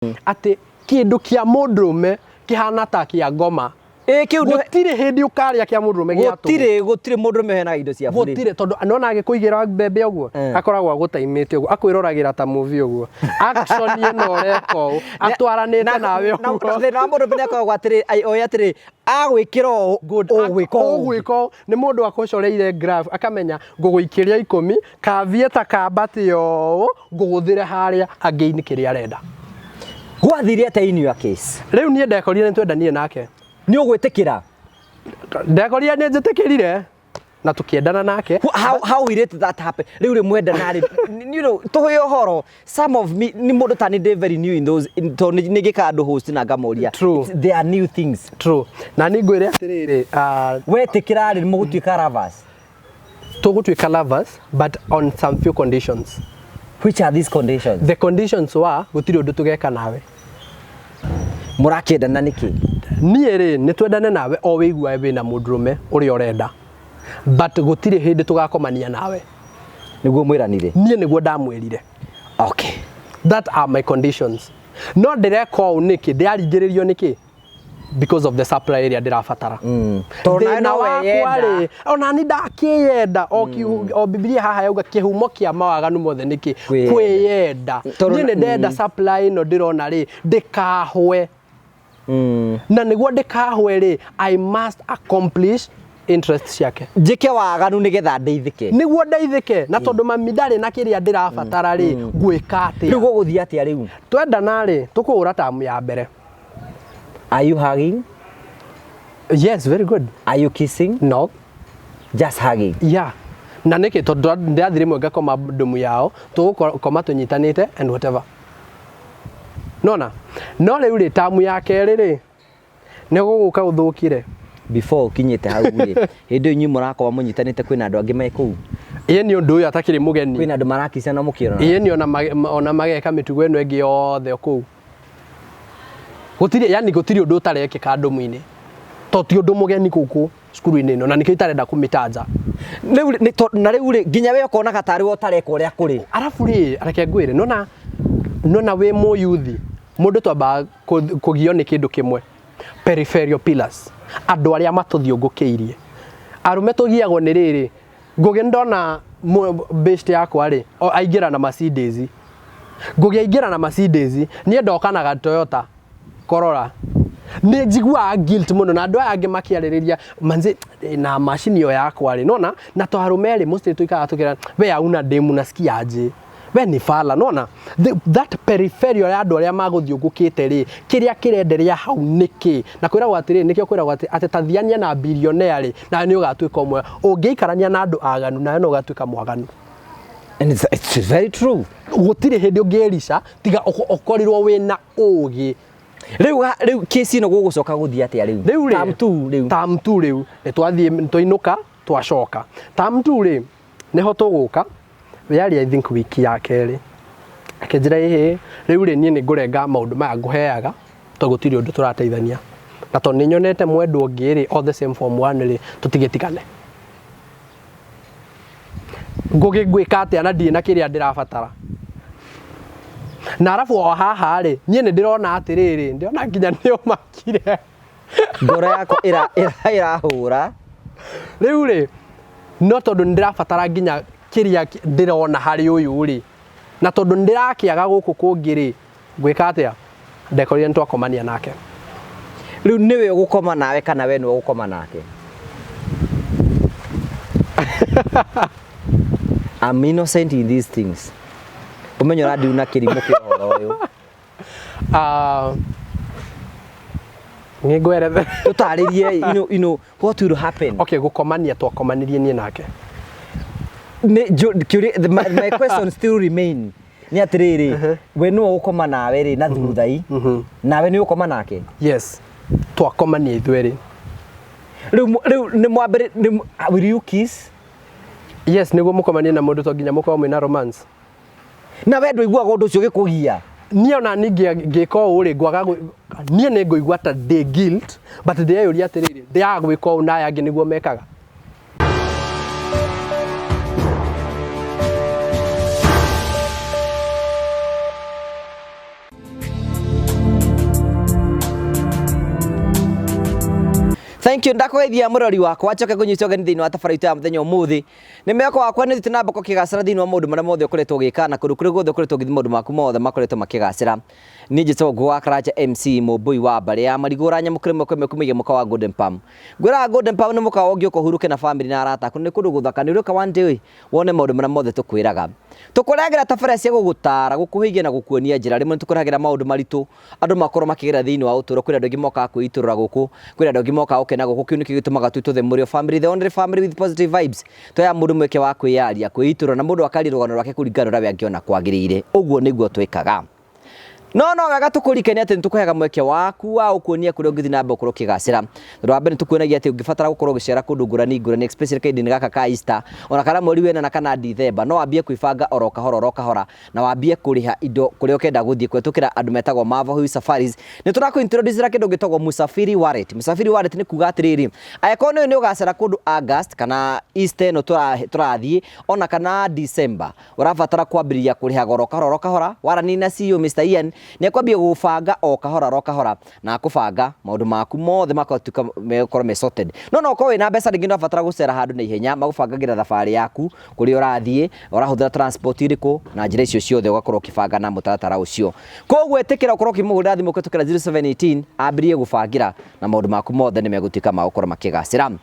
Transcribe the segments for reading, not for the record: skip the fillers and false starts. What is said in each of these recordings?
Atĩ kĩndũ kĩa mũndũrũme kĩhana ta kĩa ngoma. Ĩ kĩu nĩ Gũtirĩ hĩndĩ ũkarĩa kĩa mũndũrũme gĩa tũhũ. Gũtirĩ mũndũrũme ũheanaga indo cia bũrĩ. Gũtirĩ, tondũ nona agĩkũigĩra mbembe ũguo, akoragwo agũtaimĩte ũguo, akwĩroragĩra ta movie ũguo, action ĩno ũreka ũũ, atwaranĩte nawe ũguo. Thĩna wa mũndũrũme nĩ akoragwo atĩrĩ, oĩ atĩrĩ, agwĩkĩra ũũ, ũgwĩka ũũ. Ũgwĩka ũũ. Nĩ mũndũ akũcoreire graph, akamenya ngũgũikĩria 10 kavieta kambate ũũ, ngũgũthĩre harĩa again kĩrĩa arenda. Gwathire atĩa in your case? Rĩu niĩ ndekorire nĩ twendanire nake. Nĩ ũgwĩtĩkĩra? Ndekorire nĩ njĩtĩkĩrire na tũkĩendana nake. How will it that happen? Rĩu rĩ mwendana rĩ, tũhe ũhoro. Some of me, nĩ mũndũ ta nĩ ndĩ very new in those, tondũ nĩ ngĩkaga andũ host na ngamoria. True. They are new things. True. Na nĩ ngwĩre atĩrĩrĩ, Wetĩkĩra rĩ, mũgũtuĩka lovers? Tũgũtuĩka lovers, but on some few conditions. Which are these conditions? The conditions were, gũtirĩ ũndũ tũgeka nawe. Mũrakĩendana nĩkĩ? Niĩ rĩ, nĩ twendane nawe o wĩiguae wĩna mũndũrũme ũrĩa ũrenda, but gũtirĩ hĩndĩ tũgakomania nawe. Nĩguo mwĩranire? Niĩ nĩguo ndamwĩrire. That are my conditions. No ndĩreka ũũ nĩkĩ? Ndĩraringĩrĩrio nĩkĩ? Because of the supply ĩrĩa ndĩrabatara. Tondũ nawe Thĩna no wakwa weyenda. rĩ, ona ni ndakĩyenda o o Bibilia haha yauga kĩhumo kĩa mawaganu mothe nĩkĩ? Kwĩyenda. Kwĩyenda. Tondũ Niĩ nĩ ndenda supply ĩno ndĩrona rĩ, ndĩkahwe. Na nĩguo ndĩkahwe rĩ, I must accomplish interest ciake. Njĩke waganu nĩgetha ndeithĩke. Nĩguo ndeithĩke, na tondũ mami ndarĩ na kĩrĩa ndĩrabatara rĩ, ngwĩka atĩa? Rĩu gũgũthiĩ atĩa rĩu? Twendana rĩ, tũkũhũra tamu ya mbere. Are you hugging? Yes, very good. Are you kissing? No. Just hugging? Yeah. Na nĩkĩ? Tondũ ndĩrathiĩ rĩmwe ngakoma ndumu yao, tũgũkoma tũnyitanĩte and whatever. Nona? No rĩu rĩ, tamu ya kerĩ rĩ, nĩ gũgũka ũthũkire. Before ũkinyĩte hau rĩ, hĩndĩ ĩyo inyuĩ mũrakoma mũnyitanĩte, kwĩna andũ angĩ me kũu? Ĩĩ, nĩ ũndũ ũyũ atakĩrĩ mũgeni. Kwĩna andũ marakicana mũkĩrora? Ĩĩ, nĩ ona mageka mĩtugo ĩno ĩngĩ yothe kũu. Gũtirĩ, yani gũtirĩ ũndũ ũtarekĩka ndũmu-inĩ. To ti ũndũ mũgeni gũkũ cukuru-inĩ ĩno, na nĩkĩo itarenda kũmĩtanja. Rĩu nĩ na rĩu rĩ, nginya we ũkonaga tarĩ we ũtareka ũrĩa kũrĩ. Arabu rĩ, reke ngwĩre, nona wĩ mũyuthi, mũndũ twambaga kũgio nĩ kĩndũ kĩmwe, peripheral pillars, andũ arĩa matũthiũngũkĩirie. Arũme tũgiagwo nĩ rĩrĩ, Ngũgĩ ndona best yakwa rĩ, o aingĩra na Mercedes. Ngũgĩ aingĩra na Mercedes, niĩ ndokanaga Toyota Corolla. Nĩ njiguaga guilt mũno na andũ aya angĩ makĩarĩrĩria manze na macini ĩyo yakwa rĩ, nona na to arũme rĩ, mostly tũikaraga tũkĩra we hauna demu nasikia aje, we ni fala, nona that peripheral ya andũ arĩa magũthiũngũkĩte rĩ, kĩrĩa kĩrenderea hau nĩkĩ? Na kwĩragwo atĩrĩrĩ, nĩkĩo kwĩragwo atĩ atĩ ta thiania na billionaire rĩ, nawe nĩ ũgatuĩka ũmwe. Ũngĩikarania na andũ aganu, nawe no ũgatuĩka mwaganu. And it's very true. Gũtirĩ hĩndĩ ũngĩrica tiga ũkorirwo wĩna ũgĩ. Rĩu kesi ĩno gũgũcoka gũthiĩ atĩa rĩu? Rĩu rĩ, Term 2 rĩu. Term 2 rĩu, nĩ twathiĩ, nĩ twainũka, twacoka. Term 2 rĩ, nĩho tũgũka, yarĩ I think wiki ya kerĩ. Akĩnjĩra ĩhĩ, rĩu rĩ, niĩ nĩ ngũrenga maũndũ maya ngũheaga, tondũ gũtirĩ ũndũ tũrateithania. Na tondũ nĩ nyonete mwendwa ũngĩ rĩ, all the same form 1 rĩ, tũtigĩtigane. Ngũgĩ ngwĩka atĩa na ndirĩ na kĩrĩa ndĩrabatara? Na arabu o haha rĩ, niĩ nĩ ndĩrona atĩrĩrĩ, ndĩrona nginya nĩ ũmakire. Ngoro yakwa ĩrahũra. Rĩu rĩ, no tondũ nĩ ndĩrabatara nginya kĩrĩa ndĩrona harĩ ũyũ rĩ, na tondũ nĩ ndĩrakĩaga gũkũ kũngĩ rĩ, ngwĩka atĩa? Ndekorire nĩ twakomania nake. Rĩu nĩwe ũgũkoma nawe kana we nĩwe ũgũkoma nake? I'm innocent in these things. Ũmenye ũrandiuna kĩrimũ kĩa ũhoro ũyũ. Nĩ ngwerethe. Tũtarĩrie, what will happen? Okay, gũkomania twakomanirie niĩ nake. Nĩ, kĩũria, my question still remain. Nĩ atĩrĩrĩ, we nĩwe ũgũkoma nawe rĩ na thuthai, nawe nĩ ũgũkoma nake? Yes, twakomania ithuerĩ. Rĩu rĩu nĩ mwambĩrĩ, nĩ will you kiss? Yes, nĩguo mũkomanie na mũndũ to nginya mũkorwo mwĩna romance. Na we ndũiguaga ũndũ ũcio ũgĩkũgia? Niĩ ona niĩ ngĩka ũũ rĩ, ngwaga niĩ nĩ ngũigua ta ndĩ guilt, but ndĩreyũria atĩrĩrĩ, ndĩraga gwĩka ũũ na aya angĩ nĩguo mekaga. Thank you. Ndakũgeithia mũrori wakwa, njoke ngũnyite ũgeni thĩinĩ wa tabarĩra itũ ya mũthenya ũmũthĩ. Nĩ mwĩhoko wakwa nĩ ũthiĩte na mbere ũkĩgacĩra thĩinĩ wa maũndũ marĩa mothe ũkoretwo ũgĩka na kũndũ kũrĩa guothe ũkoretwo ũgĩthiĩ maũndũ maku mothe makoretwo makĩgacĩra. Niĩ njĩtagwo Ngũgũ wa Karanja MC Mũmbũi wa mbarĩ ya Marigũ ũranyamũkĩra ĩmwe kwa ĩmwe kuma mũkawa wa Golden Palm. Ngwĩraga Golden Palm nĩ mũkawa ũngĩũka ũhurũke na family na arata aku, nĩ kũndũ gũthaka, nĩ ũrĩũka one day wone maũndũ marĩa mothe tũkwĩraga. Tũkũrehagĩra tabarĩra cia gũgũtara, gũkũhĩgia na gũkuonia njĩra. Rĩmwe nĩ tũkũrehagĩra maũndũ maritũ andũ makorwo makĩgera thĩinĩ wa ũtũũro. Kwĩna andũ aingĩ mokaga kwĩitũrũra gũkũ, kwĩna andũ aingĩ mokaga gũkena gũkũ. Kĩu nĩkĩo gĩtũmaga twĩtwo the Mũrĩo family, the only family with positive vibes. Tũheaga mũndũ mweke wa kwĩyaria, kwĩitũrũra na mũndũ akaria rũgano rwake kũringana na ũrĩa we angĩona kwagĩrĩire. Ũguo nĩguo twĩkaga. No no wega tũkũririkanie atĩ nĩ tũkũheaga mweke waku wa gũkuonia kũrĩa ũngĩthiĩ na mbere gũkorwo ũkĩgacĩra. Ũndũ wa mbere nĩ tũkuonagia atĩ ũngĩbatara gũkorwo ũgĩcera kũndũ ngũrani ngũrani, especially kahinda-inĩ gaka ka Easter, ona kana mweri wa ĩnana kana December, no wambie kwĩbanga oro kahora oro kahora na wambie kũrĩha indo kũrĩa ũkenda gũthiĩ kũhetũkĩra andũ metagwo Marvel Hill Safaris. Nĩ tũrakũ introduce kĩndũ gĩtagwo Musafiri Wallet. Musafiri Wallet nĩ kuga atĩrĩrĩ, angĩkorwo nĩ ũgacera kũndũ August kana Easter ĩno tũrathiĩ ona kana December, ũrabatara kwambĩrĩria kũrĩha goro kahora oro kahora. Waranĩria na CEO Mr. Ian nĩ ekwambia gũbanga o kahora oro kahora na akũbanga maũndũ maku mothe makatuĩka megũkorwo me sorted. No no ũkorwo wĩna mbeca rĩngĩ nĩ ũrabatara gũcera handũ na ihenya, magũbangagĩra thabarĩ yaku kũrĩa ũrathiĩ, ũrahũthĩra transport ĩrĩkũ na njĩra icio ciothe ũgakorwo ũkĩbanga na mũtaratara ũcio. Koguo ĩtĩkĩra ũkorwo ũkĩmũhũrĩra thimũ kũhetũkĩra 0718 ambĩrĩrie gũbangĩra na maũndũ maku mothe nĩ megũtuĩka ma gũkorwo makĩgacĩra.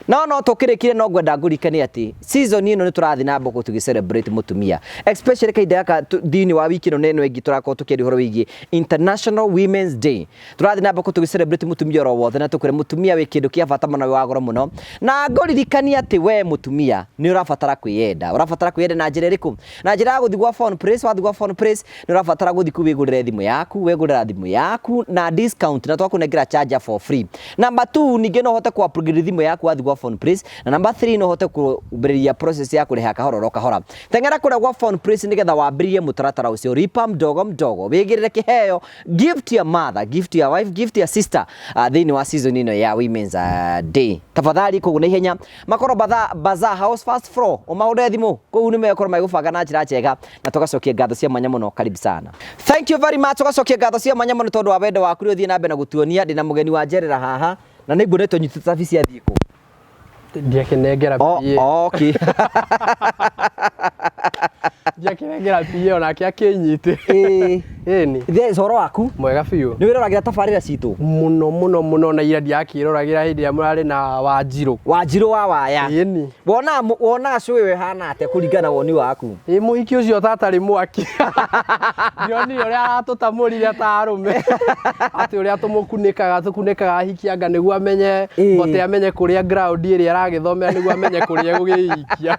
No no tũkĩrĩkire no ngwenda ngũririkanie atĩ season ĩno nĩ tũrathiĩ na mbere tũgĩ celebrate mũtumia, especially kahinda gaka thĩinĩ wa wiki ĩno na ĩno ĩngĩ tũrakorwo tũkĩaria ũhoro wĩgiĩ International Women's Day. Tũrathiĩ na mbere tũgĩ celebrate mũtumia oro wothe na tũkwĩre mũtumia wĩ kĩndũ kĩa bata mũno, wĩ wa goro mũno. Na ngũririkanie atĩ we mũtumia nĩ ũrabatara kwĩyenda. Ũrabatara kwĩyenda na njĩra ĩrĩkũ? Na njĩra ya gũthiĩ gwa Phone Place. Wathiĩ gwa Phone Place nĩ ũrabatara gũthiĩ kũu wĩgũrĩre thimũ yaku, wegũrĩra thimũ yaku na discount na twakũnengera charger for free. Number 2, ningĩ no ũhote ku upgrade thimũ yaku wathiĩ gwa Phone Place. Na number 3, no ũhote kwambĩrĩria process ya kũrĩha kahora oro kahora. Teng'era kũrĩa gwa Phone Place nĩgetha wambĩrĩrie mũtaratara ũcio, lipa mdogo mdogo, wĩgĩrĩre kĩheo, gift your mother, gift your wife, gift your sister thĩinĩ wa season ĩno ya Women's Day. Tafadhali kũguo na ihenya makorwo Bazaar House first floor, ũmahũrĩre thimũ kũu nĩ megũkorwo magĩgũbanga na njĩra njega na tũgacokia ngatho cia mwanya mũno. Karibu sana, thank you very much. Tũgacokia ngatho cia mwanya mũno tondũ wa wendo waku rĩ ũthiĩ na mbere na gũtuonia. Ndĩna mũgeni wa njerera haha na nĩ nguonete ũnyitĩte cabi cia thiĩ kũ. Ndiakĩnengera. Oh, PA. okay. Ndiakĩnengera PA onake akĩnyite. Ĩĩ. Ĩni. Yes, ũhoro waku? Mwega biũ. Nĩ wĩroragĩra tabarĩra citũ? Mũno mũno mũno, na ira ndiakĩroragĩra hĩndĩ ĩrĩa mũrarĩ na Wanjirũ. Wanjirũ wa waya. Ĩni. Wonaga cũĩ we hana atĩa kũringana na woni waku? Ĩ mũhiki ũcio tatarĩ mwaki, ndionire ũrĩa aratũtamũrire ta arũme, atĩ ũrĩa tũmũkunĩkaga, tũkunĩkaga ahiki anga nĩguo amenye. Ĩĩ. Bote amenye kũrĩa ground ĩrĩa aragĩthomera nĩguo amenye kũrĩa egũgĩikia.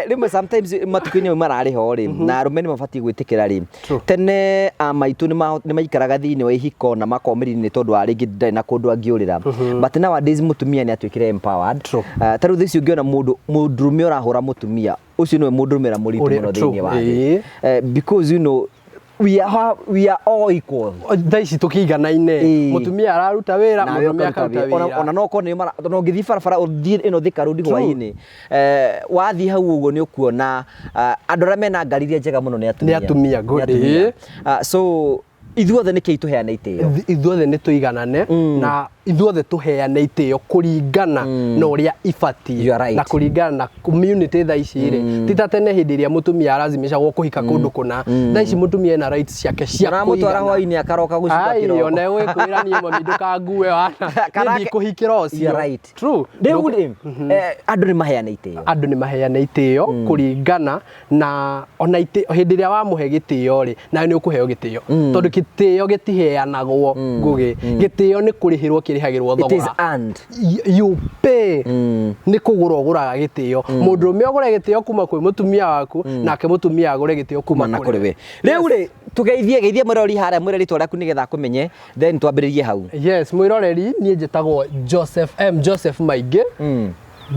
Rĩmwe sometimes matukũ-inĩ mararĩ ho rĩ na arũme nĩ mabatiĩ gwĩtĩkĩra rĩ. True. Tene a maitũ nĩ maikaraga thĩinĩ wa ihiko na makomĩrĩria nĩ tondũ wa rĩngĩ ndarĩ na kũndũ angĩũrĩra, but nowadays mũtumia nĩ atuĩkire empowered. True. Ta rĩu thaa ici ũngĩona mũndũ mũndũrũme ũrahũra mũtumia ũcio, nĩwe mũndũrũme ũrĩa mũritũ mũno thĩinĩ wa thĩ. Because you know we are all equal. Thaa ici tũkĩiganaine. Ĩĩ. Mũtumia araruta wĩra, Nawe mũndũrũme ũkaruta akaruta wĩra. wĩra. Ona no korwo nĩ mara ona ũngĩthiĩ barabara ũthiĩ ĩno Thika Road hwaĩ-inĩ, wathiĩ hau ũguo nĩ ũkuona andũ arĩa mena ngari iria njega mũno nĩ atumia. Nĩ atumia, good. Nĩ atumia. Ĩĩ. So ithuothe nĩkĩĩ tũheane itĩo. Ithuothe nĩ tũiganane na ithuothe tũheane itĩo kũringana na ũrĩa ibatiĩ. You are right. Na kũringana na community thaa ici rĩ, ti ta tene hĩndĩ ĩrĩa mũtumia arazimicagwo kũhika kũndũ kũna. Thaa ici mũtumia ena rights ciake cia Ũramũtwara kũigana. hwaĩ-inĩ akaroka gũcuka Ai, kĩroko. ona gwĩkwĩra niĩ mami ndũkangue wana. Kana Niĩ ndikũhikĩra ũcio. You are right. True. Rĩu rĩ andũ nĩ maheane itĩo. Andũ nĩ maheane itĩo kũringana na ona hĩndĩ ĩrĩa wamũhe gĩtĩo rĩ, nawe nĩ ũkũheo gĩtĩo, tondũ gĩtĩo gĩtiheanagwo. Ngũgĩ, gĩtĩo nĩ kũrĩhĩrwo kĩrĩhagĩrwo It is thogora. earned. You pay, nĩ kũgũra ũgũraga gĩtĩo. Mũndũrũme ũgũre gĩtĩo kuma kwĩ mũtumia waku, nake mũtumia agũre gĩtĩo kuma na kũrĩ kũrĩ we. Rĩu rĩ tũgeithie, geithie mwĩrori harĩa, mwĩre rĩtwa rĩaku nĩgetha akũmenye, then twambĩrĩrie hau. Yes, mwĩroreri, niĩ njĩtagwo Joseph M, Joseph Maingĩ,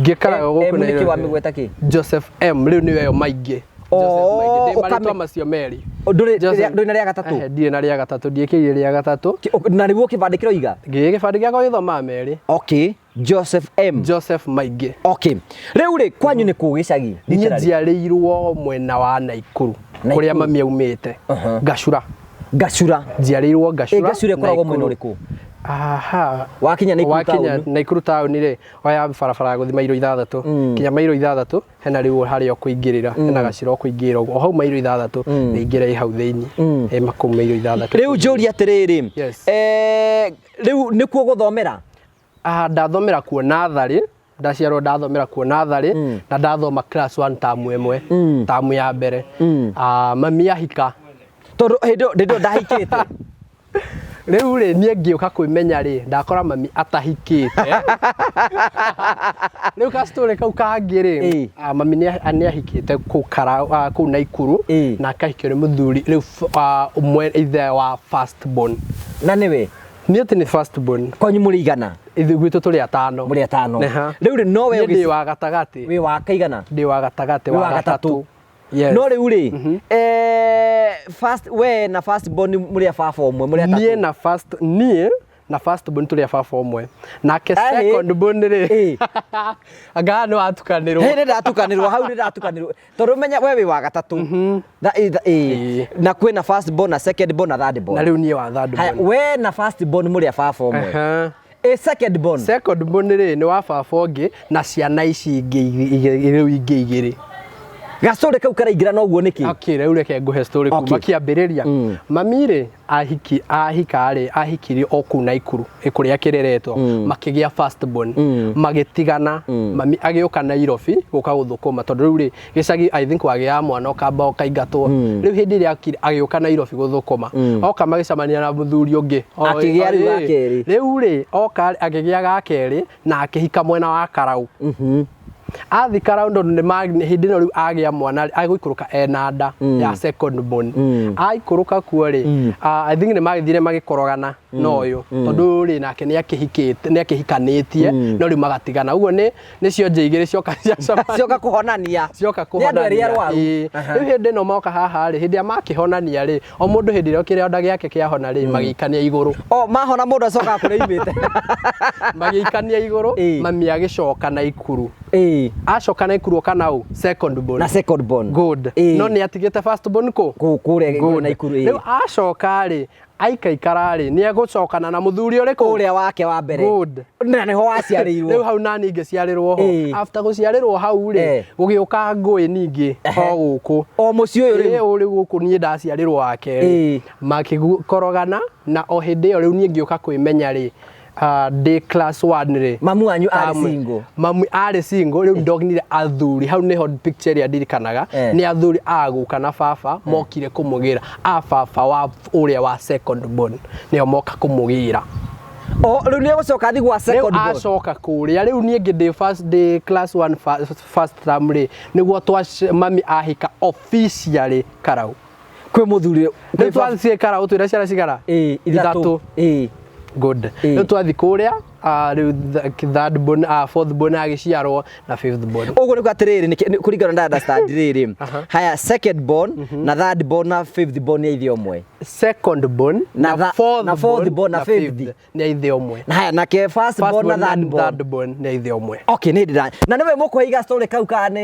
ngĩkaraga gũkũ M nĩkĩ? Nairobi. Wamĩgweta kĩ? Joseph M rĩu nĩwe ĩyo Maingĩ. Oh, Joseph Maingĩ. Ndĩ marĩtwa macio merĩ. Ndũrĩ ndũrĩ na rĩa gatatũ? Ehe, ndirĩ na rĩa gatatũ, ndiĩkĩire rĩa gatatũ. Na nĩguo kĩbandĩ kĩroiga? Gĩkĩ gĩbandĩ gĩakwa gĩthomaga merĩ. Okay, Joseph M. Joseph Maingĩ. Okay, rĩu rĩ kwanyu nĩ kũ gĩcagi? Niĩ Literally. njiarĩirwo mwena wa Naikuru, Naikuru. kũrĩa mami aumĩte. Ngacura. Ngacura. Njiarĩirwo Ngacura. Ĩ, Ngacura ĩkoragwo mwena Naikuru. ũrĩkũ? Aha. Wakinya Naikuru Wakinya taũni. Naikuru taũni rĩ, oya barabara ya gũthiĩ mairo 6. Kinya mairo 6 hena rĩu harĩa ũkũingĩrĩra, hena gacĩra ũkũingĩrĩra ũguo. O hau mairo 6 nĩingĩra ĩ hau thĩinĩ. Ĩ makũu mairo 6. Rĩu njũrie atĩrĩrĩ, Yes. Rĩu nĩkuo gũthomera? Ah, ndathomera kuo natharĩ, ndaciarwo ndathomera kuo natharĩ, na ndathoma class 1 tamu ĩmwe, tamu ya mbere. Ah, mami ahika. Tondũ hĩndĩ ĩyo ndahikĩte. Rĩu rĩ, niĩ ngĩũka kwĩmenya rĩ, ndakora mami atahikĩte. Rĩu ka story kau kangĩ rĩ, mami nĩ ahikĩte kũu kũu Naikuru, na akahikio nĩ mũthuri rĩu ũmwe ithe wa first born. Na nĩwe? Niĩ atĩ nĩ first born. Kwanyu mũrĩ igana? Ithuĩ gwitũ tũrĩ atano. Mũrĩ atano. Nĩha. Rĩu rĩ, no we Niĩ ndĩ wa gatagatĩ. Wĩ wa kaigana? Ndĩ wa gatagatĩ, Wĩ wa wa gatatũ. gatatũ. Yes. No rĩu rĩ, first, we na first born mũrĩ a baba ũmwe, mũrĩ atatũ. Niĩ na first, niĩ na first born tũrĩ a baba ũmwe. Nake second born rĩ, anga nĩ watukanĩrwo. Hĩ, nĩ ndatukanĩrwo, hau nĩ ndatukanĩrwo. Tondũ menya we wĩ wa gatatũ. Na kwĩna first born na second born na third born. Na rĩu niĩ wa third Haya, born. we na first born mũrĩ a baba ũmwe. Second born. Second born rĩ, nĩ wa baba ũngĩ na ciana ici ingĩ rĩu ingĩ igĩrĩ. Gastory kau karaingĩra na ũguo nĩkĩ? Okay, rĩu reke ngũhe story kuma kĩambĩrĩria. Mami rĩ, ahika rĩ, ahikirio o kũu Naikuru, kũrĩa kĩreretwo, makĩgĩa first born, magĩtigana, mami agĩũka Nairobi gũka gũthũkũma, tondũ rĩu rĩ, gĩcagi I think wagĩaga mwana ũkamba ũkaingatwo. Rĩu hĩndĩ ĩrĩa agĩũka Nairobi gũthũkũma, oka magĩcemania na mũthuri ũngĩ. Akĩgĩa rĩu ga kerĩ. Rĩu rĩ, oka akĩgĩa ga kerĩ na akĩhika mwena wa Karau. Athi Karau tondũ hĩndĩ ĩno rĩu agĩa mwana agũikũrũka ena nda ya second born. Aikũrũka kuo rĩ, I think nĩ magĩthire magĩkorogana na ũyũ, tondũ rĩ nake nĩ akĩhikĩte, nĩ akĩhikanĩtie, no rĩu magatigana. Ũguo nĩ cionje igĩrĩ cioka ciacemania. Cioka kũhonania. Cioka Nĩ andũ erĩ kũhonania. arwaru. Rĩu hĩndĩ ĩno moka haha rĩ, hĩndĩ ĩrĩa makĩhonania rĩ, o mũndũ hĩndĩ ĩrĩa kĩronda gĩake kĩahona rĩ, magĩikania igũrũ. O mahona mũndũ acokaga kũrĩa aumĩte. Magĩikania igũrũ, mami agĩcoka Naikuru. Acoka Naikuru oka nau second born. Na second born. Good. No nĩ atigĩte first born kũ? Kũ, kũrĩa Good. Naikuru, Rĩu acoka rĩ, aikaikara rĩ, nĩ egũcokana na mũthuri ũrĩkũ? Ũrĩa wake wa mbere. Good. Na nĩho waciarĩirwo. Rĩu hau nani ngĩciarĩrwo ho. After gũciarĩrwo hau rĩ, gũgĩũka ngũĩ ningĩ o gũkũ. O mũciĩ ũyũ rĩu? Ĩĩ, rĩu gũkũ niĩ ndaciarĩrwo wa kerĩ. Makĩkorogana na o hĩndĩ ĩyo rĩu niĩ ngĩũka kwĩmenya rĩ, ndĩ class 1 rĩ. Mamu wanyu arĩ single? Mamu arĩ single, rĩu ndonire athuri, hau nĩho picture ĩrĩa ndirikanaga, nĩ athuri agũka na baba mokire kũmũgĩra. A baba wa ũrĩa wa second born nĩo moka kũmũgĩra. O, rĩu nĩ egũcoka athiĩ gwa second Rĩu born? acoka kũrĩa, rĩu niĩ ngĩ ndĩ first, ndĩ class 1 first term rĩ, nĩguo mami ahika officially Karau. Kwĩ mũthuri, Rĩu kwĩ baba. twathiĩ Karau twĩna ciana cigana? Ithatũ. Ithatũ. Good. Rĩu twathiĩ kũrĩa, rĩu third born, fourth born agĩciarwo na fifth born. Ũguo nĩkuo atĩrĩrĩ, nĩ kũringana na understand rĩrĩ. Haya, second born na third born na fifth born nĩ ithe ũmwe. Second born Na na fourth na fourth born born na na fifth. fifth nĩ ithe ũmwe. Na haya, nake first First born na born na third born. third born nĩ ithe ũmwe. Okay, nĩ ndĩra. Na nĩwe mũkũiga story kau kana?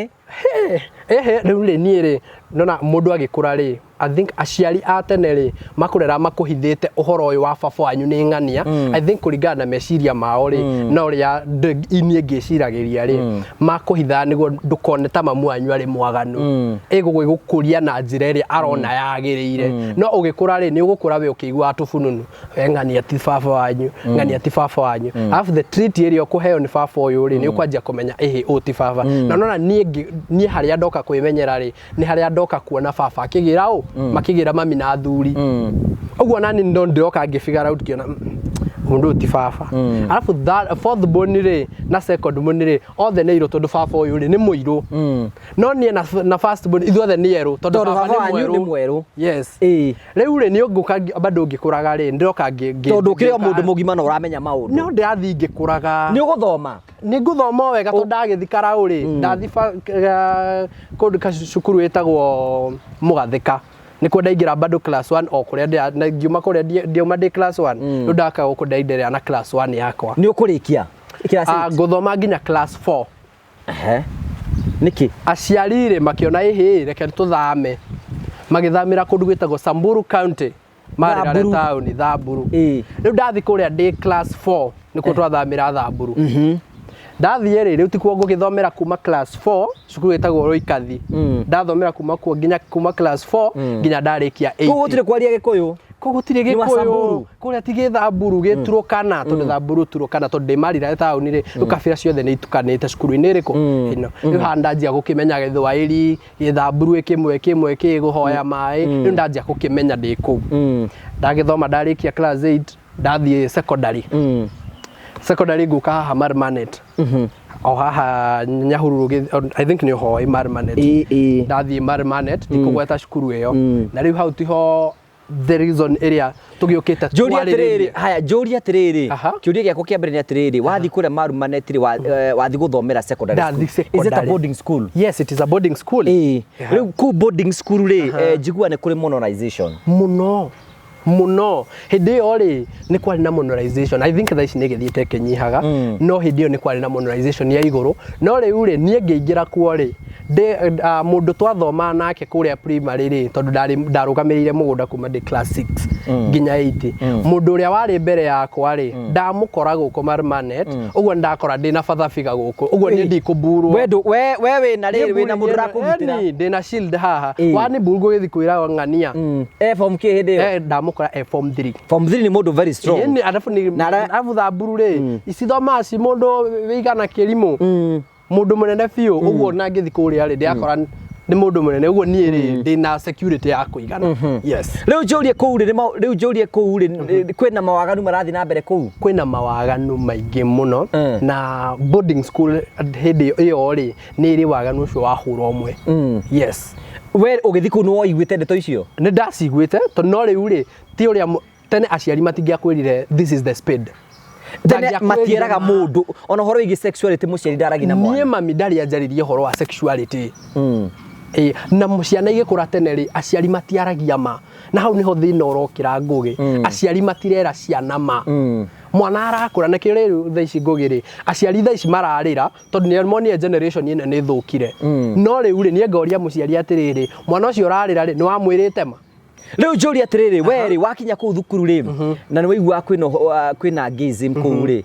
Ehe, rĩu rĩ, niĩ rĩ, nona mũndũ agĩkũra rĩ, I think aciari a tene rĩ, makũrera makũhithĩte ũhoro ũyũ wa baba wanyu nĩ ng'ania. I think kũringana na meciria mao rĩ, na ũrĩa niĩ ngĩciragĩria rĩ, makũhithaga nĩguo ndũkone ta mamu wanyu arĩ mwaganu. Ĩgũgĩgũkũria na njĩra ĩrĩa arona yagĩrĩire. No ũgĩkũra rĩ, nĩ ũgũkũra we ũkĩiguaga tũbununu. We ng'ania ti baba wanyu, ng'ania ti baba wanyu. Alafu the treat ĩrĩa ũkũheo nĩ baba ũyũ rĩ, nĩ ũkwanjia kũmenya ĩhĩ ũyũ ti baba. Na nona niĩ harĩa ndoka kwĩmenyera rĩ, nĩ harĩa ndoka kuona baba akĩgĩra ũ, makĩgĩra mami na athuri. Ũguo nani ndo ndĩroka ngĩ figure out ngĩona, mũndũ ũyũ ti baba. Alafu fourth born rĩ, na second born rĩ, othe nĩ airũ tondũ baba ũyũ rĩ, nĩ mũirũ. No niĩ na first born ithuothe nĩ erũ tondũ Tondũ baba baba nĩ wanyu mwerũ. nĩ mwerũ. Yes. Rĩu rĩ, nĩ ũngũka bado ngĩkũraga rĩ, ndĩroka Tondũ ũkĩrĩ o ngĩũka mũndũ mũgima na ũramenya maũndũ. No ndĩrathiĩ ngĩkũraga. Nĩ ũgũthoma? Nĩ ngũthoma o wega tondũ ndagĩthiĩ Karau rĩ, ndathiĩ kũndũ cukuru ĩtagwo Mũgathĩka. Nĩkuo ndaingĩra bado class 1 o kũrĩa na ngiuma kũrĩa ndiauma ndĩ class 1. Rĩu ndaka gũkũ ndaendelea na class 1 yakwa. Nĩ ũkũrĩkia? Class eight? Ngũthoma nginya class 4. Nĩkĩ? Aciari rĩ makĩona ĩhĩ reke tũthame. Magĩthamĩra kũndũ gwĩtagwo Samburu County. Marĩrare Thamburu. taũni Thamburu. Ĩĩ. Rĩu ndathi kũrĩa ndĩ class 4 nĩkuo twathamĩra Thamburu. Ndathiĩ rĩ, rĩu tikuo ngũgĩthomera kuma class 4 cukuru ĩtagwo Roikathi. Ndathomera kuma kuo nginya kuma class 4 nginya ndarĩkia 8. Kũu gũtirĩ kwaria Gĩkũyũ. Kũu gũtirĩ Nĩ wa Gĩkũyũ. Samburu. Kũrĩa ti gĩthamburu gĩturũkana tondũ Thamburu turũkana tondũ ndĩ Marira taũni rĩ, rĩu kabira ciothe nĩ itukanĩte cukuru-inĩ ĩrĩkũ ĩno. Rĩu haha ndanjia gũkĩmenya Gĩthwaĩri, Gĩthamburu kĩmwe kĩmwe kĩ kũhoya maĩ, rĩu ndanjia gũkĩmenya ndĩ kũu. Ndagĩthoma ndarĩkia class 8 ndathiĩ secondary. Secondary ngũka haha Marmanet. O haha Nyahururu I think nĩ ũhoĩ Marmanet. Ĩĩ, ĩĩ. Ndathiĩ Marmanet ndikũgweta cukuru ĩyo. Na rĩu hau tiho the reason ĩrĩa tũgĩũkĩte Njũria atĩrĩrĩ, twarĩrĩrie. haya njũria atĩrĩrĩ, Aha. kĩũria gĩakwa kĩa mbere nĩ atĩrĩrĩ, wathiĩ kũrĩa Marumanet rĩ, wathiĩ gũthomera secondary Ndathiĩ school. Is it a secondary. boarding school? Yes, it is a boarding school. Ĩĩ. Yeah. Rĩu kũu boarding school rĩ, njiguaga nĩ kũrĩ monetization. Mũno mũno hĩndĩ ĩyo rĩ nĩ kwarĩ na monetization. I think thaa ici nĩ ĩgĩthiĩte ĩkĩnyihaga, no hĩndĩ ĩyo nĩ kwarĩ na monetization ya igũrũ. No rĩu rĩ, niĩ ngĩingĩra kuo rĩ, ndĩ mũndũ twathomaga nake kũrĩa primary rĩ, tondũ ndarũgamĩrĩire mũgũnda kuma ndĩ class 6 nginya 8, mũndũ ũrĩa warĩ mbere yakwa rĩ, ndamũkora gũkũ Marmanet, ũguo ndakora ndĩna father figure gũkũ, ũguo niĩ ndikũmburwo. We we wĩna rĩrĩ, wĩna mũndũ ũrakũgitĩra. Ĩni, ndĩna shield haha. Ĩĩ. Wani mburu ngũgĩthiĩ kwĩra ng'ania. Eh, form kĩ hĩndĩ ĩyo? Eh, ndamũkora e form 3. Form 3 nĩ mũndũ very strong. Ĩni, arabu nĩ Na arabu Thamburu rĩ, icithomaga ci mũndũ wĩigana kĩrimũ, mũndũ mũnene biũ ũguo, na ngĩthiĩ kũrĩa rĩ, ndĩrakora nĩ mũndũ mũnene ũguo, niĩ rĩ ndĩna security ya kũigana. Yes. Rĩu njũrie kũu rĩ, rĩu njũrie kũu rĩ, kwĩna mawaganu marathiĩ na mbere kũu? Kwĩna mawaganu maingĩ mũno. Na boarding school hĩndĩ ĩyo rĩ, nĩ ĩrĩ waganu ũcio wa hũra ũmwe. Yes. We ũgĩthiĩ kũu nĩ woiguĩte ndeto icio? Nĩ ndaciguĩte, tondũ no rĩu rĩ, ti ũrĩa tene aciari matingĩakwĩrire this is the speed. Tene Mangĩakwĩrire matieraga mũndũ ona ũhoro wĩgiĩ sexuality, mũciari ndaragia na Niĩ mwana. mami ndarĩ anjarĩrie ũhoro wa sexuality. Ĩĩ, na ciana igĩkũra tene rĩ, aciari matiaragia ma, na hau nĩho thĩna ũrokĩra ngũgĩ. Aciari matirera ciana ma, mwana arakũra nakĩo. Rĩu thaa ici ngũgĩ rĩ, aciari thaa ici mararĩra tondũ nĩ monire generation ĩno nĩ thũkire. No rĩu rĩ, niĩ ngoria mũciari atĩrĩrĩ, mwana ũcio ũrarĩra rĩ, nĩ wamwĩrĩte ma? Rĩu njũrie atĩrĩrĩ, we rĩ, wakinya kũu thukuru rĩ, na nĩ waiguaga kwĩna gayism kũu rĩ,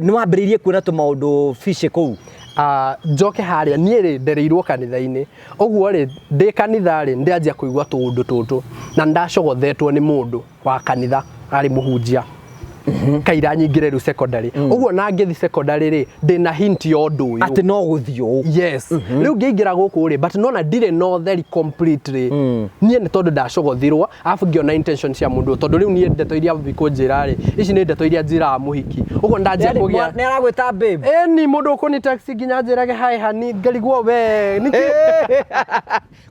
nĩ wambĩrĩirie kuona tũmaũndũ fishy kũu? Ah, njoke harĩa niĩ rĩ, ndereirwo kanitha-inĩ, ũguo rĩ, ndĩ kanitha rĩ, ndĩanjia kũigua tũũndũ tũtũ, na ndacogothetwo nĩ mũndũ wa kanitha arĩ mũhunjia kaira nyingĩre rĩu secondary ũguo. Na ngĩthi secondary rĩ, ndĩna hint ya ũndũ ũyũ. Atĩ no gũthiĩ ũũ. Yes. Rĩu ngĩingĩra gũkũ rĩ, but nona ndirĩ na ũtheri completely niĩ, nĩ tondũ ndacogothirwo, arabu ngĩona intention cia mũndũ ũyũ, tondũ rĩu niĩ ndeto iria bikũnjĩra rĩ, ici nĩ ndeto iria njĩraga mũhiki ũguo ndanjia kũgĩa. Nĩ aragwĩta babe? Ĩni, mũndũ ũkũni taxi nginya njĩrage hi hani, ngarigwo we nĩkĩ.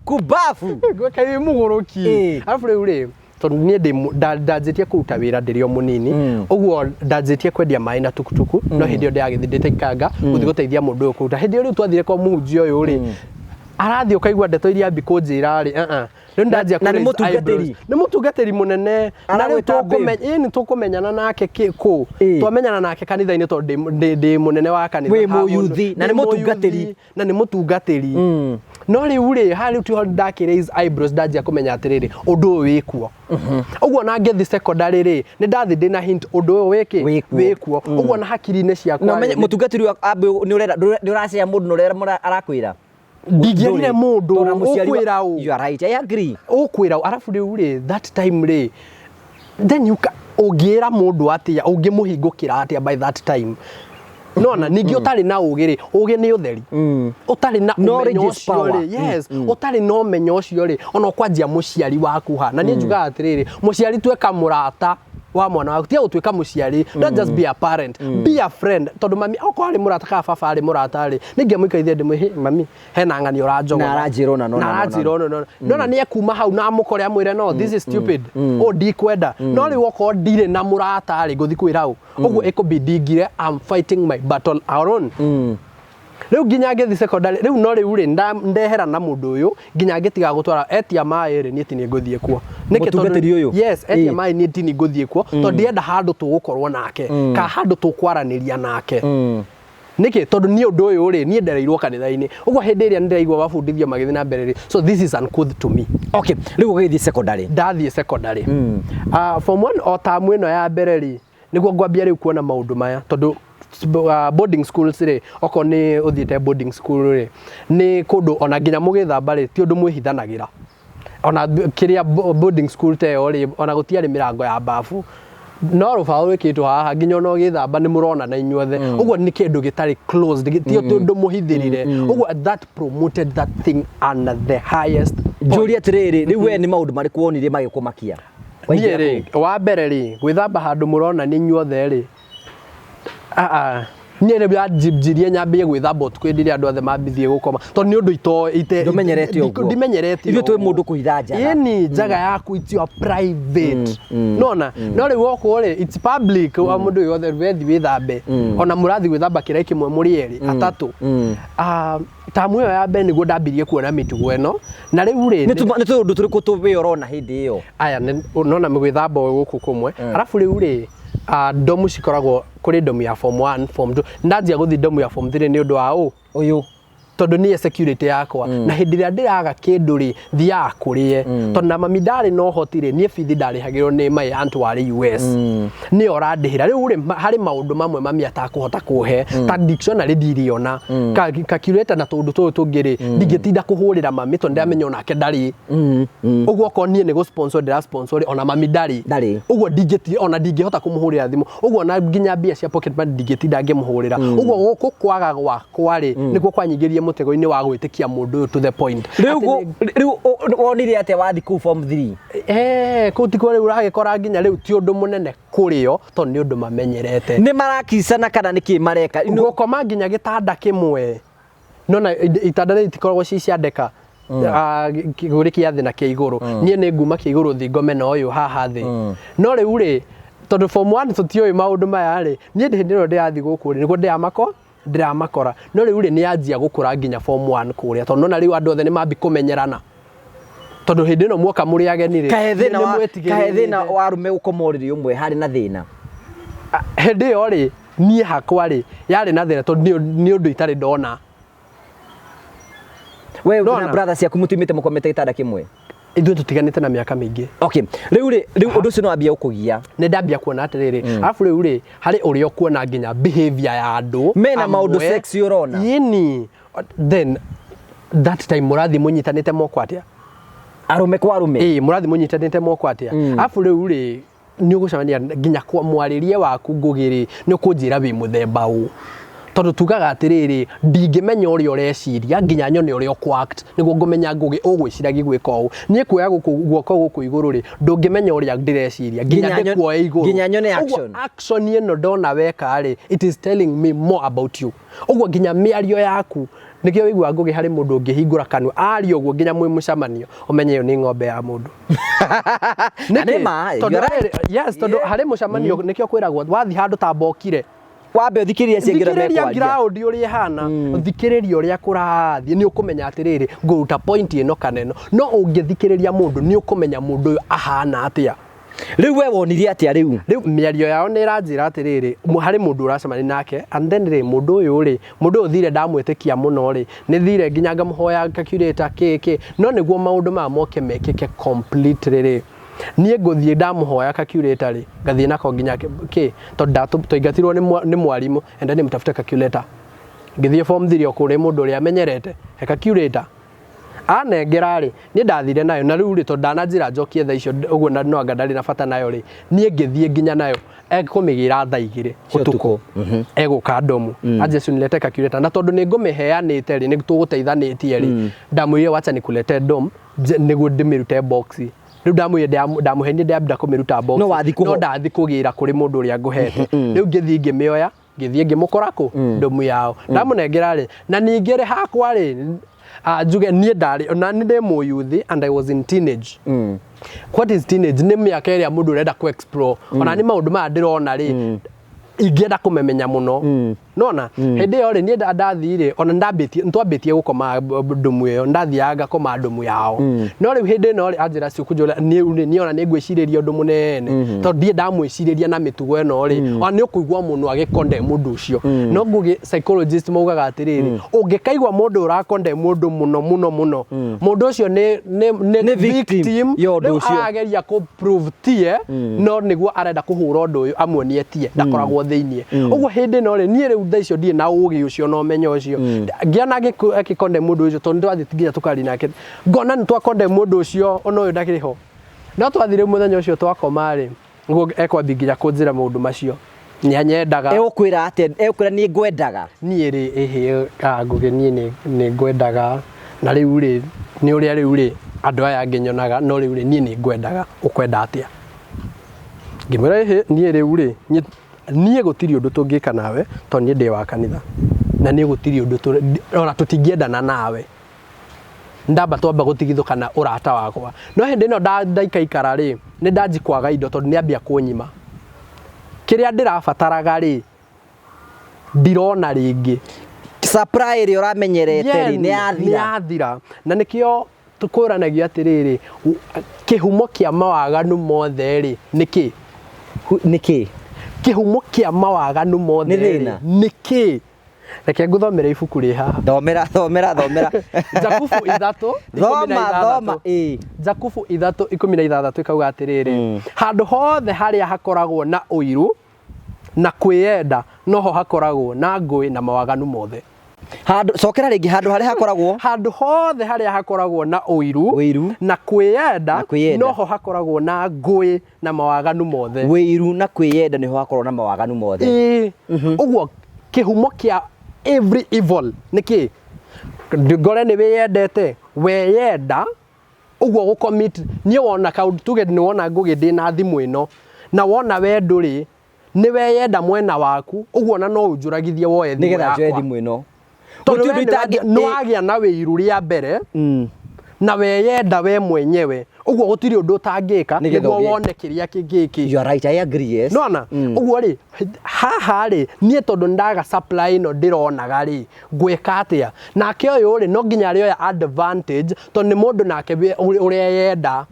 Kubafu. Kaĩ mũgũrũki. Arabu rĩu rĩ, tondũ niĩ ndanjĩtie kũruta wĩra ndĩrĩ o mũnini ũguo, ndanjĩtie kwendia maĩ na tukutuku, no hĩndĩ ĩyo ndĩragĩthiĩ ndĩte ikanga gũthiĩ gũteithia mũndũ ũyũ kũruta. Hĩndĩ ĩyo rĩu twathire kwa mũhunjia ũyũ rĩ, arathiĩ ũkaigua ndeto iria ambi kũnjĩra rĩ, uh-uh. Rĩu ndanjia Na nĩ kũ raise mũtungatĩri? eyebrows. Nĩ mũtungatĩri mũnene, na rĩu Aragwĩta babe? ĩĩ, nĩ tũkũmenyana nake kũ twamenyana nake kanitha-inĩ, tondũ ndĩ mũnene wa kanitha. Wĩ Ha mũndũ- mũyuthi, na ndĩ nĩ mũtungatĩri. mũyuthi, na nĩ mũtungatĩri. No rĩu rĩ, haha rĩu tiho ndakĩ raise eyebrows, ndanjia kũmenya atĩrĩrĩ, ũndũ ũyũ wĩkuo ũguo. Na ngĩthi secondary rĩ, nĩ ndathi ndĩna hint ũndũ ũyũ wĩkĩ. Wĩkuo. Wĩkuo ũguo na hakiri-inĩ ciakwa Na ũmenye rĩ, mũtungatĩri ũyũ ambe nĩ ũrera, nĩ ũracea mũndũ na ũrera arakwĩra. Ndingĩerire mũndũ. Tondũ mũciari Ũkwĩra ũ? You are right, I agree. Ũkwĩra ũ? Arabu rĩu rĩ, that time rĩ, then you ũngĩra mũndũ atĩa? Ũngĩmũhingũkĩra atĩa by that time? Nona ningĩ ũtarĩ na ũgĩ rĩ, ũgĩ nĩ ũtheri, ũtarĩ na Knowledge ũmenyo is ũcio power. rĩ, yes, ũtarĩ na ũmenyo ũcio rĩ, ona ũkwanjia mũciari waku ha? Na niĩ njugaga atĩrĩrĩ, mũciari tuĩka mũrata wa mwana waku, tiga gũtuĩka mũciari. Don't just be a parent, be a friend, tondũ mami okorwo arĩ mũrata kana baba arĩ mũrata rĩ, nĩ ingĩamũikarithia ndĩmwĩre, "Hey, mami, hena ng'ani ũranjogotha." Na aranjĩra ũna na ũna na na ũna. aranjĩra ũna na ũna. Nona nĩ ekuma hau na amũkore amwĩre, "No, this is stupid, ũũ ndikwenda." No rĩu okorwo ndirĩ na mũrata rĩ, ngũthiĩ kwĩra ũ? Ũguo ĩkũbi ndingire, I'm fighting my battle alone. Rĩu nginya ngĩthi secondary rĩu, no rĩu rĩ, ndehera na mũndũ ũyũ nginya ngĩtiga gũtwara etia maĩ rĩ, niĩ tini ngũthiĩ kuo. Nĩkĩ? Mũtungatĩri ũyũ? Yes, etia Ĩĩ. maĩ, niĩ tini ngũthiĩ kuo, tondũ ndienda handũ tũgũkorwo nake ka handũ tũkwaranĩria nake. Nĩkĩ? Tondũ niĩ ũndũ ũyũ rĩ, niĩ ndereirwo kanitha-inĩ, ũguo hĩndĩ ĩrĩa ndĩraigua mabundithio magĩthiĩ na mbere rĩ, so this is uncouth to me. Okay, rĩu ũgĩthiĩ secondary. Ndathiĩ secondary, form 1 o tamu ĩno ya mbere rĩ, nĩguo ngwambia rĩu kuona maũndũ maya, tondũ boarding schools rĩ, okorwo nĩ ũthiĩte boarding school rĩ, nĩ kũndũ ona nginya mũgĩthamba rĩ, ti ũndũ mwĩhithanagĩra. Ona kĩrĩa boarding school ta ĩyo rĩ, ona gũtiarĩ mĩrango ya bafu, no rũbaũ rwĩkĩtwo haha, nginya ona ũgĩthamba nĩ mũronana inyuothe. Ũguo nĩ kĩndũ gĩtarĩ closed, ti ũndũ mũhithĩrĩre. Ũguo that promoted that thing on the highest point. Njũrie atĩrĩrĩ, rĩu we nĩ maũndũ marĩkũ wonire magĩkũmakia? Niĩ rĩ, wa mbere rĩ, gwĩthamba handũ mũrona nĩ inyuothe rĩ, aa niĩ rĩu yanjinjirie nyambie gwĩthamba ũtukũ hĩndĩ ĩrĩa andũ othe mambithie gũkoma, tondũ nĩ ũndũ itoĩ Ndũmenyerete ũguo. Ndimenyerete. Ithuĩ twĩ ũguo. Mũndũ kũhitha njaga. Ĩni njaga yaku, it's your private, nona no rĩu gũkũ rĩ, it's public, wa mũndũ yothe wethi wĩthambe, ona mũrathi gwĩthamba kĩraĩ kĩmwe mũrĩ erĩ atatũ. Ah, tamu ĩyo ya mbere nĩguo ndambirie kuona mĩtugo ĩno, na rĩu rĩ Nĩ tũũndũ tũrĩkũ tũwe ũrona hĩndĩ ĩyo? Aya nona gwĩthamba ũyũ gũkũ kũmwe, arabu rĩu rĩ, ndomu cikoragwo kũrĩ ndomu ya form 1, form 2, ndanjia gũthiĩ ndomu ya form 3 nĩ ũndũ wa ũ Ũyũ. Tondũ niĩ security yakwa, na hĩndĩ ĩrĩa ndĩraga kĩndũ rĩ, thiaga kũrĩe, tondũ na mami ndarĩ na ũhoti rĩ, niĩ bithi ndarĩhagĩrwo nĩ my aunt warĩ US, nĩyo ũrandĩhĩra. Rĩu rĩ, harĩ maũndũ mamwe mami atakũhota kũhe, ta dictionary ndirĩona, calculator na tũũndũ tũtũ tũngĩ rĩ, ndingĩtinda kũhũrĩra mami, tondũ ndĩramenya onake ndarĩ. Ũguo okorwo niĩ nĩ gũ sponsor ndĩra sponsor rĩ, ona mami ndarĩ. Ndarĩ. Ũguo ndingĩti ona ndingĩhota kũmũhũrĩra thimũ ũguo, ona nginya mbia cia pocket money ndingĩtinda ngĩmũhũrĩra ũguo. Gũkũ kwaga gwakwa rĩ, nĩkuo kwanyingĩrie mũtego-inĩ wa gwĩtĩkia mũndũ ũyũ to the point. Rĩu Atĩ rĩu wonire atĩa wathi kũu form 3? Kũu tikuo rĩu ũragĩkora nginya rĩu ti ũndũ mũnene kũrĩo, tondũ nĩ ũndũ mamenyerete. Nĩ marakicana kana nĩ kĩ mareka? Gũkoma nginya gĩtanda kĩmwe, nona itanda rĩrĩ itikoragwo ci cia ndeka. Ah, kũrĩ kĩa thĩ na kĩa igũrũ. Niĩ nĩ nguma kĩa igũrũ, thi ngome na ũyũ haha thĩ. No rĩu rĩ, tondũ form 1 tũtiũĩ maũndũ maya rĩ, niĩ hĩndĩ ĩno ndĩrathiĩ gũkũ rĩ, nĩguo ndĩramakora. No rĩu rĩ, nĩ yanjia gũkũra nginya form 1 kũrĩa, tondũ nona rĩu andũ othe nĩ mambi kũmenyerana, tondũ hĩndĩ ĩno muoka mũrĩ ageni rĩ, Kahe thĩna nĩ wa mwĩtigĩrĩte. Kahe thĩna wa arũme gũkoma ũrĩrĩ ũmwe harĩ na thĩna? Hĩndĩ ĩyo rĩ, niĩ hakwa rĩ, yarĩ na thĩna, tondũ nĩ ũndũ itarĩ ndona. We na Ndona. brother ciaku mũtumĩte mũkomete gĩtanda kĩmwe? Ithuĩ tũtiganĩte na mĩaka mĩingĩ. Okay, rĩu rĩ, rĩu ũndũ ũcio nĩ wambia gũkũgia. Nĩ ndambia kuona atĩrĩrĩ, arabu rĩu rĩ, harĩ ũrĩa ũkuona nginya behavior ya andũ Mena maũndũ amwe. sexy ũrona. Yĩni then that time mũrathiĩ mũnyitanĩte moko atĩa? Arũme kwa arũme. Ĩĩ, mũrathiĩ mũnyitanĩte moko atĩa? Arabu rĩu rĩ, nĩ ũgũcemania nginya kwa mwarĩrie waku. Ngũgĩ rĩ, nĩ ũkũnjĩra wĩ mũthemba ũ, tondũ tugaga atĩrĩrĩ, ndingĩmenya ũrĩa ũreciria nginya nyone ũrĩa ũkũ-act, nĩguo ngũmenya Ngũgĩ ũgwĩciragia gwĩka ũũ. Niĩ kuoya gũkũ guoko gũkũ igũrũ rĩ, ndũngĩmenya ũrĩa ndĩreciria nginya ndĩkuoe igũrũ. Nginya nyone Ũguo action. Action ĩno ndona weka rĩ, it is telling me more about you. Ũguo nginya mĩario yaku, nĩkĩo wĩiguaga, Ngũgĩ, harĩ mũndũ ũngĩhingũra kanua aria ũguo nginya mwĩ mũcemanio, ũmenye ĩyo nĩ ng'ombe ya mũndũ. Na nĩ ma, Tondũ you are right. yes, tondũ harĩ mũcemanio, nĩkĩo kwĩragwo wathiĩ handũ ta mbokire, Wambe ũthikĩrĩrie ciĩngĩra thikĩrĩria mekwaria. Ground ũrĩa ĩhana, thikĩrĩria ũrĩa kũrathiĩ, nĩ ũkũmenya atĩrĩrĩ, ngũruta point ĩno kana ĩno. No ũngĩthikĩrĩria mũndũ, nĩ ũkũmenya mũndũ ũyũ ahana atĩa. Rĩu we wonire atĩa rĩu? Rĩu mĩario yao nĩ ĩranjĩra atĩrĩrĩ, harĩ mũndũ ũracemania nake, and then rĩ, mũndũ ũyũ rĩ, mũndũ ũyũ thire ndamwĩtĩkia mũno rĩ, nĩ thire nginya ngamũhoya calculator kĩ kĩ, no nĩguo maũndũ maya moke mekĩke completely rĩ, niĩ ngũthiĩ ndamũhoya calculator rĩ, ngathiĩ nako nginya kĩ, tondũ twaingatirwo nĩ mwarimũ, enda nĩ mtafute calculator. Ngĩthiĩ form 3 o kũrĩ mũndũ ũrĩa amenyerete he calculator, anengera rĩ, niĩ ndathire nayo. Na rĩu rĩ, tondũ ndananjĩra njokie thaa icio ũguo, na no anga ndarĩ na bata nayo rĩ, niĩ ngĩthiĩ nginya nayo ekũmĩgĩra thaa 2 Cia ũtukũ. Ũtukũ. Egũka ndomu anje unilete calculator, na tondũ nĩ ngũmĩheanĩte rĩ, nĩ tũgũteithanĩtie rĩ, ndamwĩrire wacha nikulete dom nĩguo ndĩmĩrute box. Rĩu ndamwĩrire ndamũhenie ndĩambĩra kũmĩruta box. No wathiĩ No ndathi kũgĩra kũrĩ mũndũ ũrĩa ngũhete. Rĩu ngĩthiĩ ngĩmĩoya, ngĩthiĩ ngĩmũkora kũ ndomu yao, ndamũnengera rĩ, na ningĩ rĩ, hakwa rĩ, njuge niĩ ndarĩ na nĩ ndĩ mũyuthi and I was in teenage. What is teenage? Nĩ mĩaka ĩrĩa mũndũ ũrenda ku explore. Ona nĩ maũndũ maya ndĩrona rĩ, ingĩenda kũmemenya mũno. Nona hĩndĩ ĩyo rĩ, niĩ ndathire ona ndambĩtie, twambĩtie gũkoma ndumu ĩyo, ndathiaga ngakoma ndumu yao. No rĩu hĩndĩ ĩno rĩ, anjĩra cikũnjũra niĩ rĩ, niĩ ona nĩ ngwĩcirĩria ũndũ mũnene, tondũ ndirĩ ndamwĩcirĩria na mĩtugo ĩno rĩ, ona nĩ ũkũigua mũno agĩkonde mũndũ ũcio. No ngũgĩ psychologist maugaga atĩrĩrĩ, ũngĩkaigua mũndũ ũrakonde mũndũ mũno mũno mũno, mũndũ ũcio nĩ Nĩ victim ya ũndũ Rĩu ũcio. arageria kũ prove tie, no nĩguo arenda kũhũra ũndũ ũyũ amuonie tie ndakoragwo thĩiniĩ. Ũguo hĩndĩ ĩno rĩ, niĩ rĩu thaa icio ndirĩ na ũgĩ ũcio na ũmenyo ũcio. Ngĩona agĩkonde mũndũ ũcio, tondũ nĩtwathiĩ nginya tũkaria nake, ngona nĩ twakonde mũndũ ũcio, ona ũyũ ndakĩrĩ ho. No twathiĩ rĩu mũthenya ũcio twakoma rĩ, nĩguo ekwambia nginya kũnjĩra maũndũ macio, nĩ anyendaga. Egũkwĩra atĩa? Egũkwĩra niĩ ngwendaga? Niĩ rĩ, ĩhĩ, Ngũgĩ, niĩ nĩ ngwendaga, na rĩu rĩ, nĩ ũrĩa rĩu rĩ, andũ aya angĩ nyonaga, no rĩu rĩ, niĩ nĩ ngwendaga, ũkwenda atĩa? Ngĩmwĩra ĩhĩ, niĩ rĩu rĩ, niĩ gũtirĩ ũndũ tũngĩka nawe, tondũ niĩ ndĩ wa kanitha, na niĩ gũtirĩ ũndũ, ona tũtingĩendana nawe. Ndamba twamba gũtigithũkana ũrata wakwa. No hĩndĩ ĩno ndaikaikara rĩ, nĩ ndanji kwaga indo, tondũ nĩ ambia kũnyima. Kĩrĩa ndĩrabataraga rĩ, ndirona rĩngĩ. Supply ĩrĩa ũramenyerete rĩ, nĩ yathira. Nĩ yathira. Na nĩkĩo tũkũranagia atĩrĩrĩ, kĩhumo kĩa mawaganu mothe rĩ, nĩ kĩ? Nĩ kĩ? Kĩhumo kĩa mawaganu mothe Nĩ thĩna. rĩ, nĩ kĩ? Reke ngũthomere ibuku rĩ haha. Thomera, thomera, thomera. Jakubu ithatũ, ikũmi na Thoma, thoma, ithathatũ. ĩĩ. Jakubu 3:16 ĩkauga atĩrĩrĩ, handũ hothe harĩa hakoragwo na ũiru na kwĩyenda, noho hakoragwo na ngũĩ na mawaganu mothe. Handũ, cokera rĩngĩ, handũ harĩa hakoragwo handũ hothe harĩa hakoragwo na ũiru, Ũiru. na kwĩyenda, Na kwĩyenda. noho hakoragwo na ngũĩ na mawaganu mothe. Wĩiru na kwĩyenda nĩho hakoragwo na mawaganu mothe. Ĩĩ. Ũguo kĩhumo kĩa every evil nĩ kĩ? Ngore nĩ wĩyendete, weyenda, ũguo gũ commit, niĩ wona kaũndũ, tuge nĩ wona Ngũgĩ ndĩ na thimũ ĩno, na wona we ndũrĩ, nĩ weyenda mwena waku, ũguo ona no ũnjũragithie woe thimũ Nĩgetha njoe yakwa. thimũ ĩno. Tondũ Gũtirĩ we ũndũ nĩ wagĩa na wĩiru rĩa mbere, na weyenda we mwenyewe, ũguo gũtirĩ ũndũ ũtangĩka Nĩgetha nĩguo ũgĩe. wone kĩrĩa kĩngĩkĩ. You are right, I agree, yes. Nona ũguo rĩ, haha rĩ, niĩ tondũ ndaga supply ĩno ndĩronaga rĩ, ngwĩka atĩa? Nake ũyũ rĩ, no nginya arĩoya advantage, tondũ nĩ mũndũ nake ũreyenda.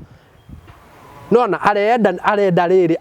Nona arenda, arenda rĩrĩ,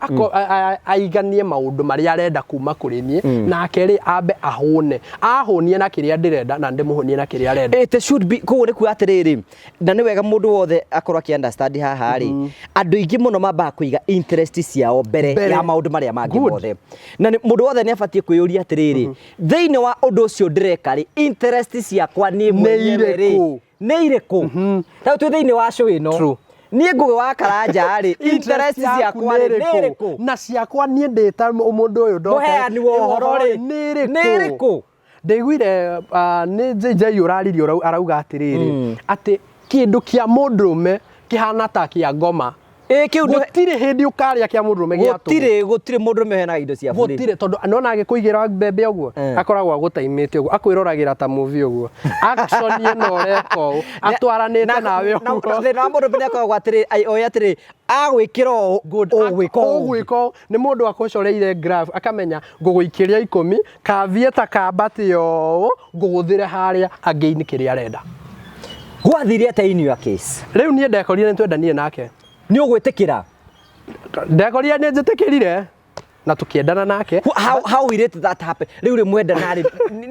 aiganie maũndũ marĩa arenda kuma kũrĩ niĩ, nake rĩ, ambe ahũne, ahũnie na kĩrĩa ndĩrenda, na ndĩmũhũnie na kĩrĩa arenda. It should be, koguo nĩ kuga atĩrĩrĩ, na nĩ wega mũndũ wothe akorwo akĩ understand haha rĩ, andũ aingĩ mũno mambaga kũiga interest ciao mbere Mbere. ya maũndũ marĩa mangĩ Good. mothe. Na mũndũ wothe nĩ abatiĩ kwĩyũria atĩrĩrĩ, thĩinĩ wa ũndũ ũcio ndĩreka rĩ, interest ciakwa niĩ mwenyewe rĩ, irĩkũ? nĩ irĩkũ? Ta rĩu twĩ thĩinĩ wa show ĩno. True. Niĩ Ngũgĩ wa Karanja rĩ, interest ciakwa rĩ, nĩ ĩrĩkũ? Na ciakwa niĩ ndĩ ta mũndũ ũyũ ndoka. Mũheani wa ũhoro rĩ, nĩ ĩrĩkũ? nĩ ĩrĩkũ? Ndaiguire nĩ JJ ũraririe arauga atĩrĩrĩ, atĩ kĩndũ kĩa mũndũrũme kĩhana ta kĩa ngoma. Ĩ, kĩu ndũ- Gũtirĩ hĩndĩ ũkarĩa kĩa mũndũrũme gĩa tũhũ. Gũtirĩ mũndũrũme ũheanaga indo cia bũrĩ. Gũtirĩ, tondũ nona agĩkũigĩra mbembe ũguo, akoragwo agũtaimĩte ũguo, akwĩroragĩra ta movie ũguo. Action ĩno ũreka ũũ, atwaranĩte nawe ũguo. Thĩna wa mũndũrũme nĩ akoragwo atĩrĩ, oĩ atĩrĩ, agwĩkĩra ũũ, ũgwĩka ũũ. Ũgwĩka ũũ. Nĩ mũndũ akũcoreire graph, akamenya ngũgũikĩria 10, kavie ta kambate ũũ, ngũgũthĩre harĩa angĩini kĩrĩa arenda. Gwathire atĩa in your case? Rĩu niĩ ndekorire nĩ twendanire nake. Nĩ ũgwĩtĩkĩra? Ndekorire nĩ njĩtĩkĩrire na tũkĩendana nake. How will it that happen? Rĩu rĩ mwendana rĩ,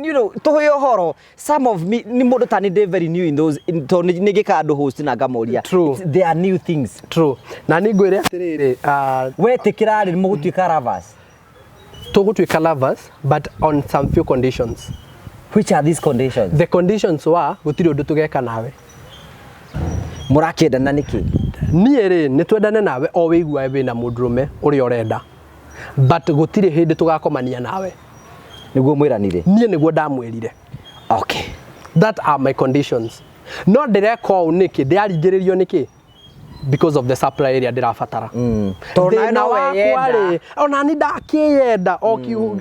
you know, tũhe ũhoro. Some of me, nĩ mũndũ ta nĩ ndĩ very new in those, tondũ nĩ ngĩkaga andũ host na ngamoria. True. They are new things. True. Na nĩ ngwĩre atĩrĩrĩ, Wetĩkĩra rĩ, mũgũtuĩka lovers. Tũgũtuĩka lovers, but on some few conditions. Which are these conditions? The conditions were, gũtirĩ ũndũ tũgeka nawe. Mũrakĩendana nĩkĩ? Niĩ rĩ, nĩ twendane nawe o wĩiguage wĩna mũndũrũme ũrĩa ũrenda. But gũtirĩ hĩndĩ tũgakomania nawe. Nĩguo mwĩranire? Niĩ nĩguo ndamwĩrire. Okay. That are my conditions. No ndĩreka ũũ nĩkĩ? Ndĩraringĩrĩrio nĩkĩ? Because of the supply ĩrĩa ndĩrabatara. Tondũ nawe Thĩna no wakwa weyenda. rĩ, ona ni ndakĩyenda,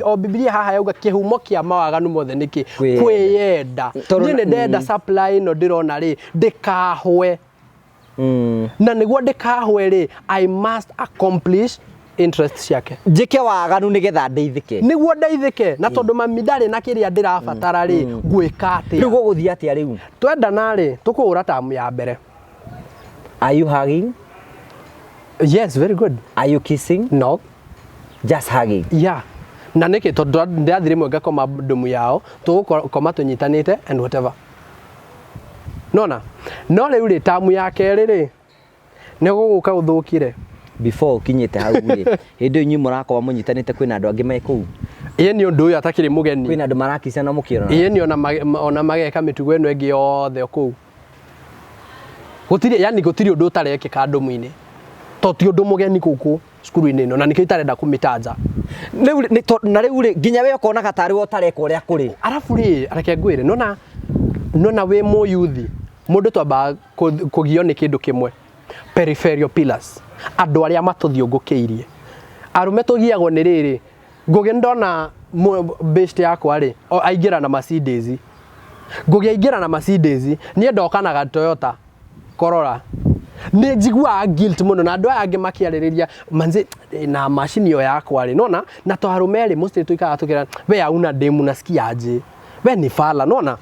o Bibilia haha yauga kĩhumo kĩa mawaganu mothe nĩkĩ? Kwĩyenda. Kwĩyenda. Tondũ Niĩ nĩ ndenda supply ĩno ndĩrona rĩ, ndĩkahwe. Na nĩguo ndĩkahwe rĩ, I must accomplish Interest ciake. Njĩke waganu nĩgetha ndeithĩke. Nĩguo ndeithĩke, na tondũ mami ndarĩ na kĩrĩa ndĩrabatara rĩ, ngwĩka Rĩu atĩa? Gũgũthiĩ atĩa rĩu? Twendana rĩ, tũkũhũra tamu ya mbere. Are you hugging? Yes, very good. Are you kissing? No. Just hugging? Yeah. Na nĩkĩ? Tondũ ndĩrathi rĩmwe ngakoma ndumu yao, tũgũkoma tũnyitanĩte and whatever. Nona no rĩu rĩ, tamu ya kerĩ rĩ, nĩ gũgũka ũthũkire. Before ũkinyĩte hau rĩ, hĩndĩ ĩyo inyuĩ mũrakoma mũnyitanĩte, kwĩna andũ angĩ me kũu? Ĩĩ, nĩ ũndũ ũyũ atakĩrĩ mũgeni. Kwĩna andũ marakicana mũkĩrora? Ĩĩ, nĩ ona mageka mĩtugo ĩno ĩngĩ yothe kũu. Gũtirĩ, yani gũtirĩ ũndũ ũtarekĩka ndumu-inĩ, to ti ũndũ mũgeni gũkũ cukuru-inĩ ĩno, na nĩkĩo itarenda kũmĩtanja. Rĩu na rĩu rĩ, nginya we ũkonaga tarĩ we ũtareka ũrĩa kũrĩ. Arabu rĩ, reke ngwĩre, nona wĩ mũyuthi, mũndũ twambaga kũgio nĩ kĩndũ kĩmwe, peripheral pillars, andũ arĩa matũthiũngũkĩirie. Arũme tũgiagwo nĩ rĩrĩ, Ngũgĩ ndona best yakwa rĩ, aingĩra na Mercedes. Ngũgĩ aingĩra na Mercedes, niĩ ndokanaga Toyota Corolla. Nĩ njiguaga guilt mũno, na andũ aya angĩ makĩarĩrĩria manze na macini ĩyo yakwa rĩ, nona na to arũme rĩ, mostly tũikaraga tũkĩra we hauna demu, nasikia aje, we ni fala. Nona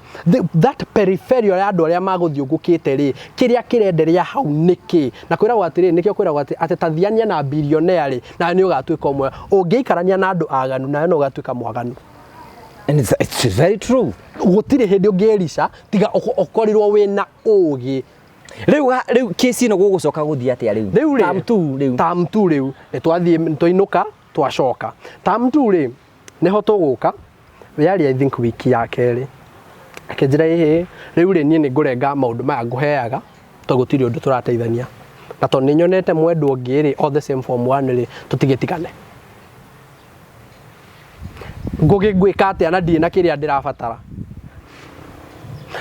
that peripheral ya andũ arĩa magũthiũngũkĩte rĩ, kĩrĩa kĩrenderea hau nĩkĩ? Na kwĩragwo atĩrĩ, nĩkĩo kwĩragwo atĩ tathiania na billionaire rĩ, nawe nĩ ũgatuĩka ũmwe. Ũngĩikarania na andũ aganu, nawe no ũgatuĩka mwaganu. And it's very true. Gũtirĩ hĩndĩ ũngĩrica tiga ũkorirwo wĩna ũgĩ. Rĩu kesi ĩno gũgũcoka gũthiĩ atĩa rĩu? Rĩu rĩ, Term two rĩu. Term two rĩu nĩ twathiĩ, twainũka, twacoka term two rĩ, nĩho tũgũka yarĩ, I think, wiki ya kerĩ, akĩnjĩra, ĩhĩ, rĩu rĩ, niĩ nĩ ngũrenga maũndũ maya ngũheaga, tondũ gũtirĩ ũndũ tũrateithania, na tondũ nĩ nyonete mwendwo ũngĩ rĩ, all the same form one rĩ, tũtigĩtigane. Ngũgĩ ngwĩka atĩa na ndirĩ na kĩrĩa ndĩrabatara?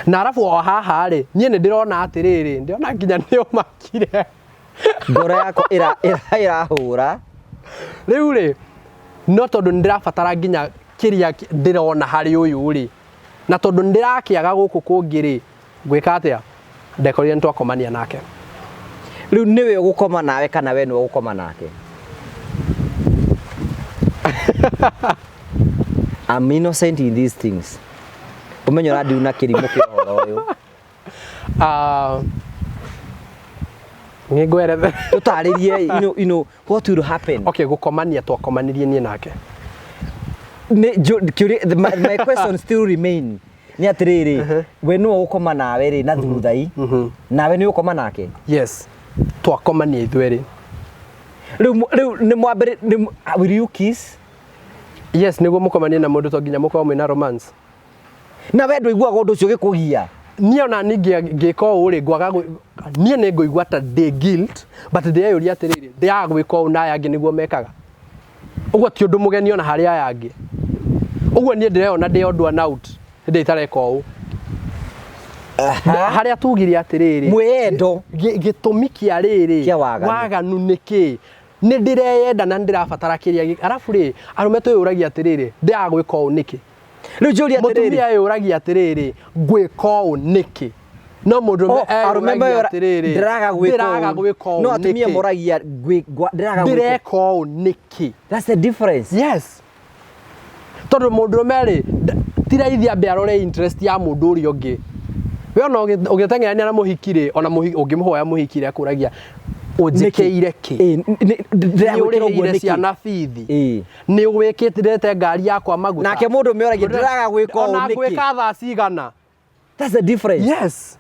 Na arabu o haha rĩ, niĩ nĩ ndĩrona atĩrĩrĩ, ndĩrona nginya nĩ ũmakire. Ngoro yakwa ĩrahũra. Rĩu rĩ, no tondũ nĩ ndĩrabatara nginya kĩrĩa ndĩrona harĩ ũyũ rĩ, na tondũ nĩ ndĩrakĩaga gũkũ kũngĩ rĩ, ngwĩka atĩa? Ndekorire nĩ twakomania nake. Rĩu nĩwe ũgũkoma nawe kana we nĩwe ũgũkoma nake? I'm innocent in these things. Ũmenye ũrandiuna kĩrimũ kĩa ũhoro ũyũ. Ah, nĩ ngwerethe. Tũtarĩrie, what will happen. Okay, gũkomania twakomanirie niĩ nake. Nĩ my question still remain nĩ atĩrĩrĩ, we nĩwe ũgũkoma nawe rĩ, na thuthai nawe nĩ ũgũkoma nake? Yes, twakomania ithuerĩ. Rĩu nĩ mwambĩrĩ will you kiss? Yes, nĩguo mũkomanie na mũndũ to nginya mũkorwo mwĩna romance. Na we ndũiguaga ũndũ ũcio ũgĩkũgia? Niĩ ona niĩ ngĩka ũũ rĩ, ngwaga niĩ nĩ ngũigua ta ndĩ guilt, but ndĩreyũria atĩrĩrĩ, ndĩraga gwĩka ũũ na aya angĩ nĩguo mekaga ũguo, ti ũndũ mũgeni ona harĩ aya angĩ. Ũguo niĩ ndĩreyona ndĩ odd one out hĩndĩ itareka ũũ, harĩa tugire atĩrĩrĩ, Mwĩyendo. Gĩtũmi kĩa rĩrĩ Kĩa waganu. Waganu nĩ kĩ? Nĩ ndĩreyenda na nĩ ndĩrabatara kĩrĩa arabu rĩ, arũme twĩyũragia atĩrĩrĩ, ndĩraga gwĩka ũũ nĩkĩ? Rĩu njũria atĩrĩrĩ. Mũtumia eyũragia atĩrĩrĩ, ngwĩka ũũ nĩkĩ? No mũndũrũme Oh, arũme eyũragia atĩrĩrĩ, ndĩraga gwĩka ndĩraga ũũ. gwĩka ũũ No atumia nĩkĩ? moragia ndĩraga gwĩka. Ndĩreka ũũ nĩkĩ? That's the difference. Yes, tondũ mũndũrũme rĩ, ti raithi ambe arore interest ya mũndũ ũrĩa ũngĩ. We ona ũgĩteng'erania na mũhiki rĩ, ona ũngĩmũhoya mũhiki rĩ, akũragia ũnjĩkĩire kĩ? Ĩ, Nĩ ndĩragwĩkĩra ũguo ũrĩhĩire nĩkĩ? ciana bithi? Ĩ. Nĩ wĩkĩrĩte ngari yakwa maguta? Nake mũndũ ũmwe oragia, ndĩraga gwĩka ũũ Ona nĩkĩ? ngwĩka thaa cigana? That's the difference. Yes,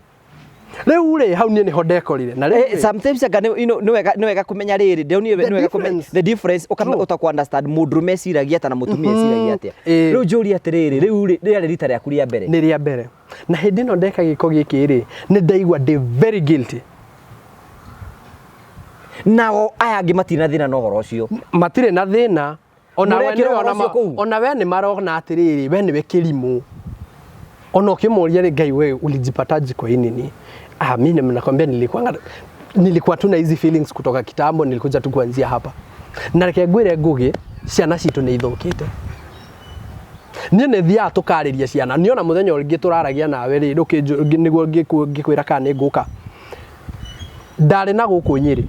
rĩu rĩ, hau niĩ nĩho ndekorire na rĩu rĩ, Sometimes anga nĩ wega kũmenya rĩrĩ, ndĩronire The nĩ wega kũmenya difference. the difference. True. Ũtakũ understand mũndũrũme eciragia atĩa na mũtumia eciragia atĩa. Rĩu njũrie atĩrĩrĩ, rĩu rĩ, rĩarĩ rita rĩaku rĩa mbere? Nĩ rĩa mbere, na hĩndĩ ĩno ndeka gĩko gĩkĩ rĩ, nĩ ndaigua ndĩ very guilty. Nao aya angĩ matirĩ na thĩna na ũhoro ũcio? Matirĩ na thĩna ona we Mũrekĩra nĩwe ũhoro ona ũcio kũu? Ona we nĩ marona atĩrĩrĩ, we nĩwe kĩrimũ. Ona ũkĩmũria rĩ, Ngai, we ulijipataje kwa hii nini? Ah, mimi nakwambia nilikuwa tu na hizi feelings kutoka kitambo, nilikuja tu kuanzia hapa. Na reke ngwĩre Ngũgĩ, ciana citũ nĩ ithũkĩte. Niĩ nĩ thiaga tũkarĩria ciana. Niĩ ona mũthenya ũngĩ tũraragia nawe rĩ, nĩguo ngĩkwĩra kana nĩ ngũka, ndarĩ na gũkũ Nyĩrĩ.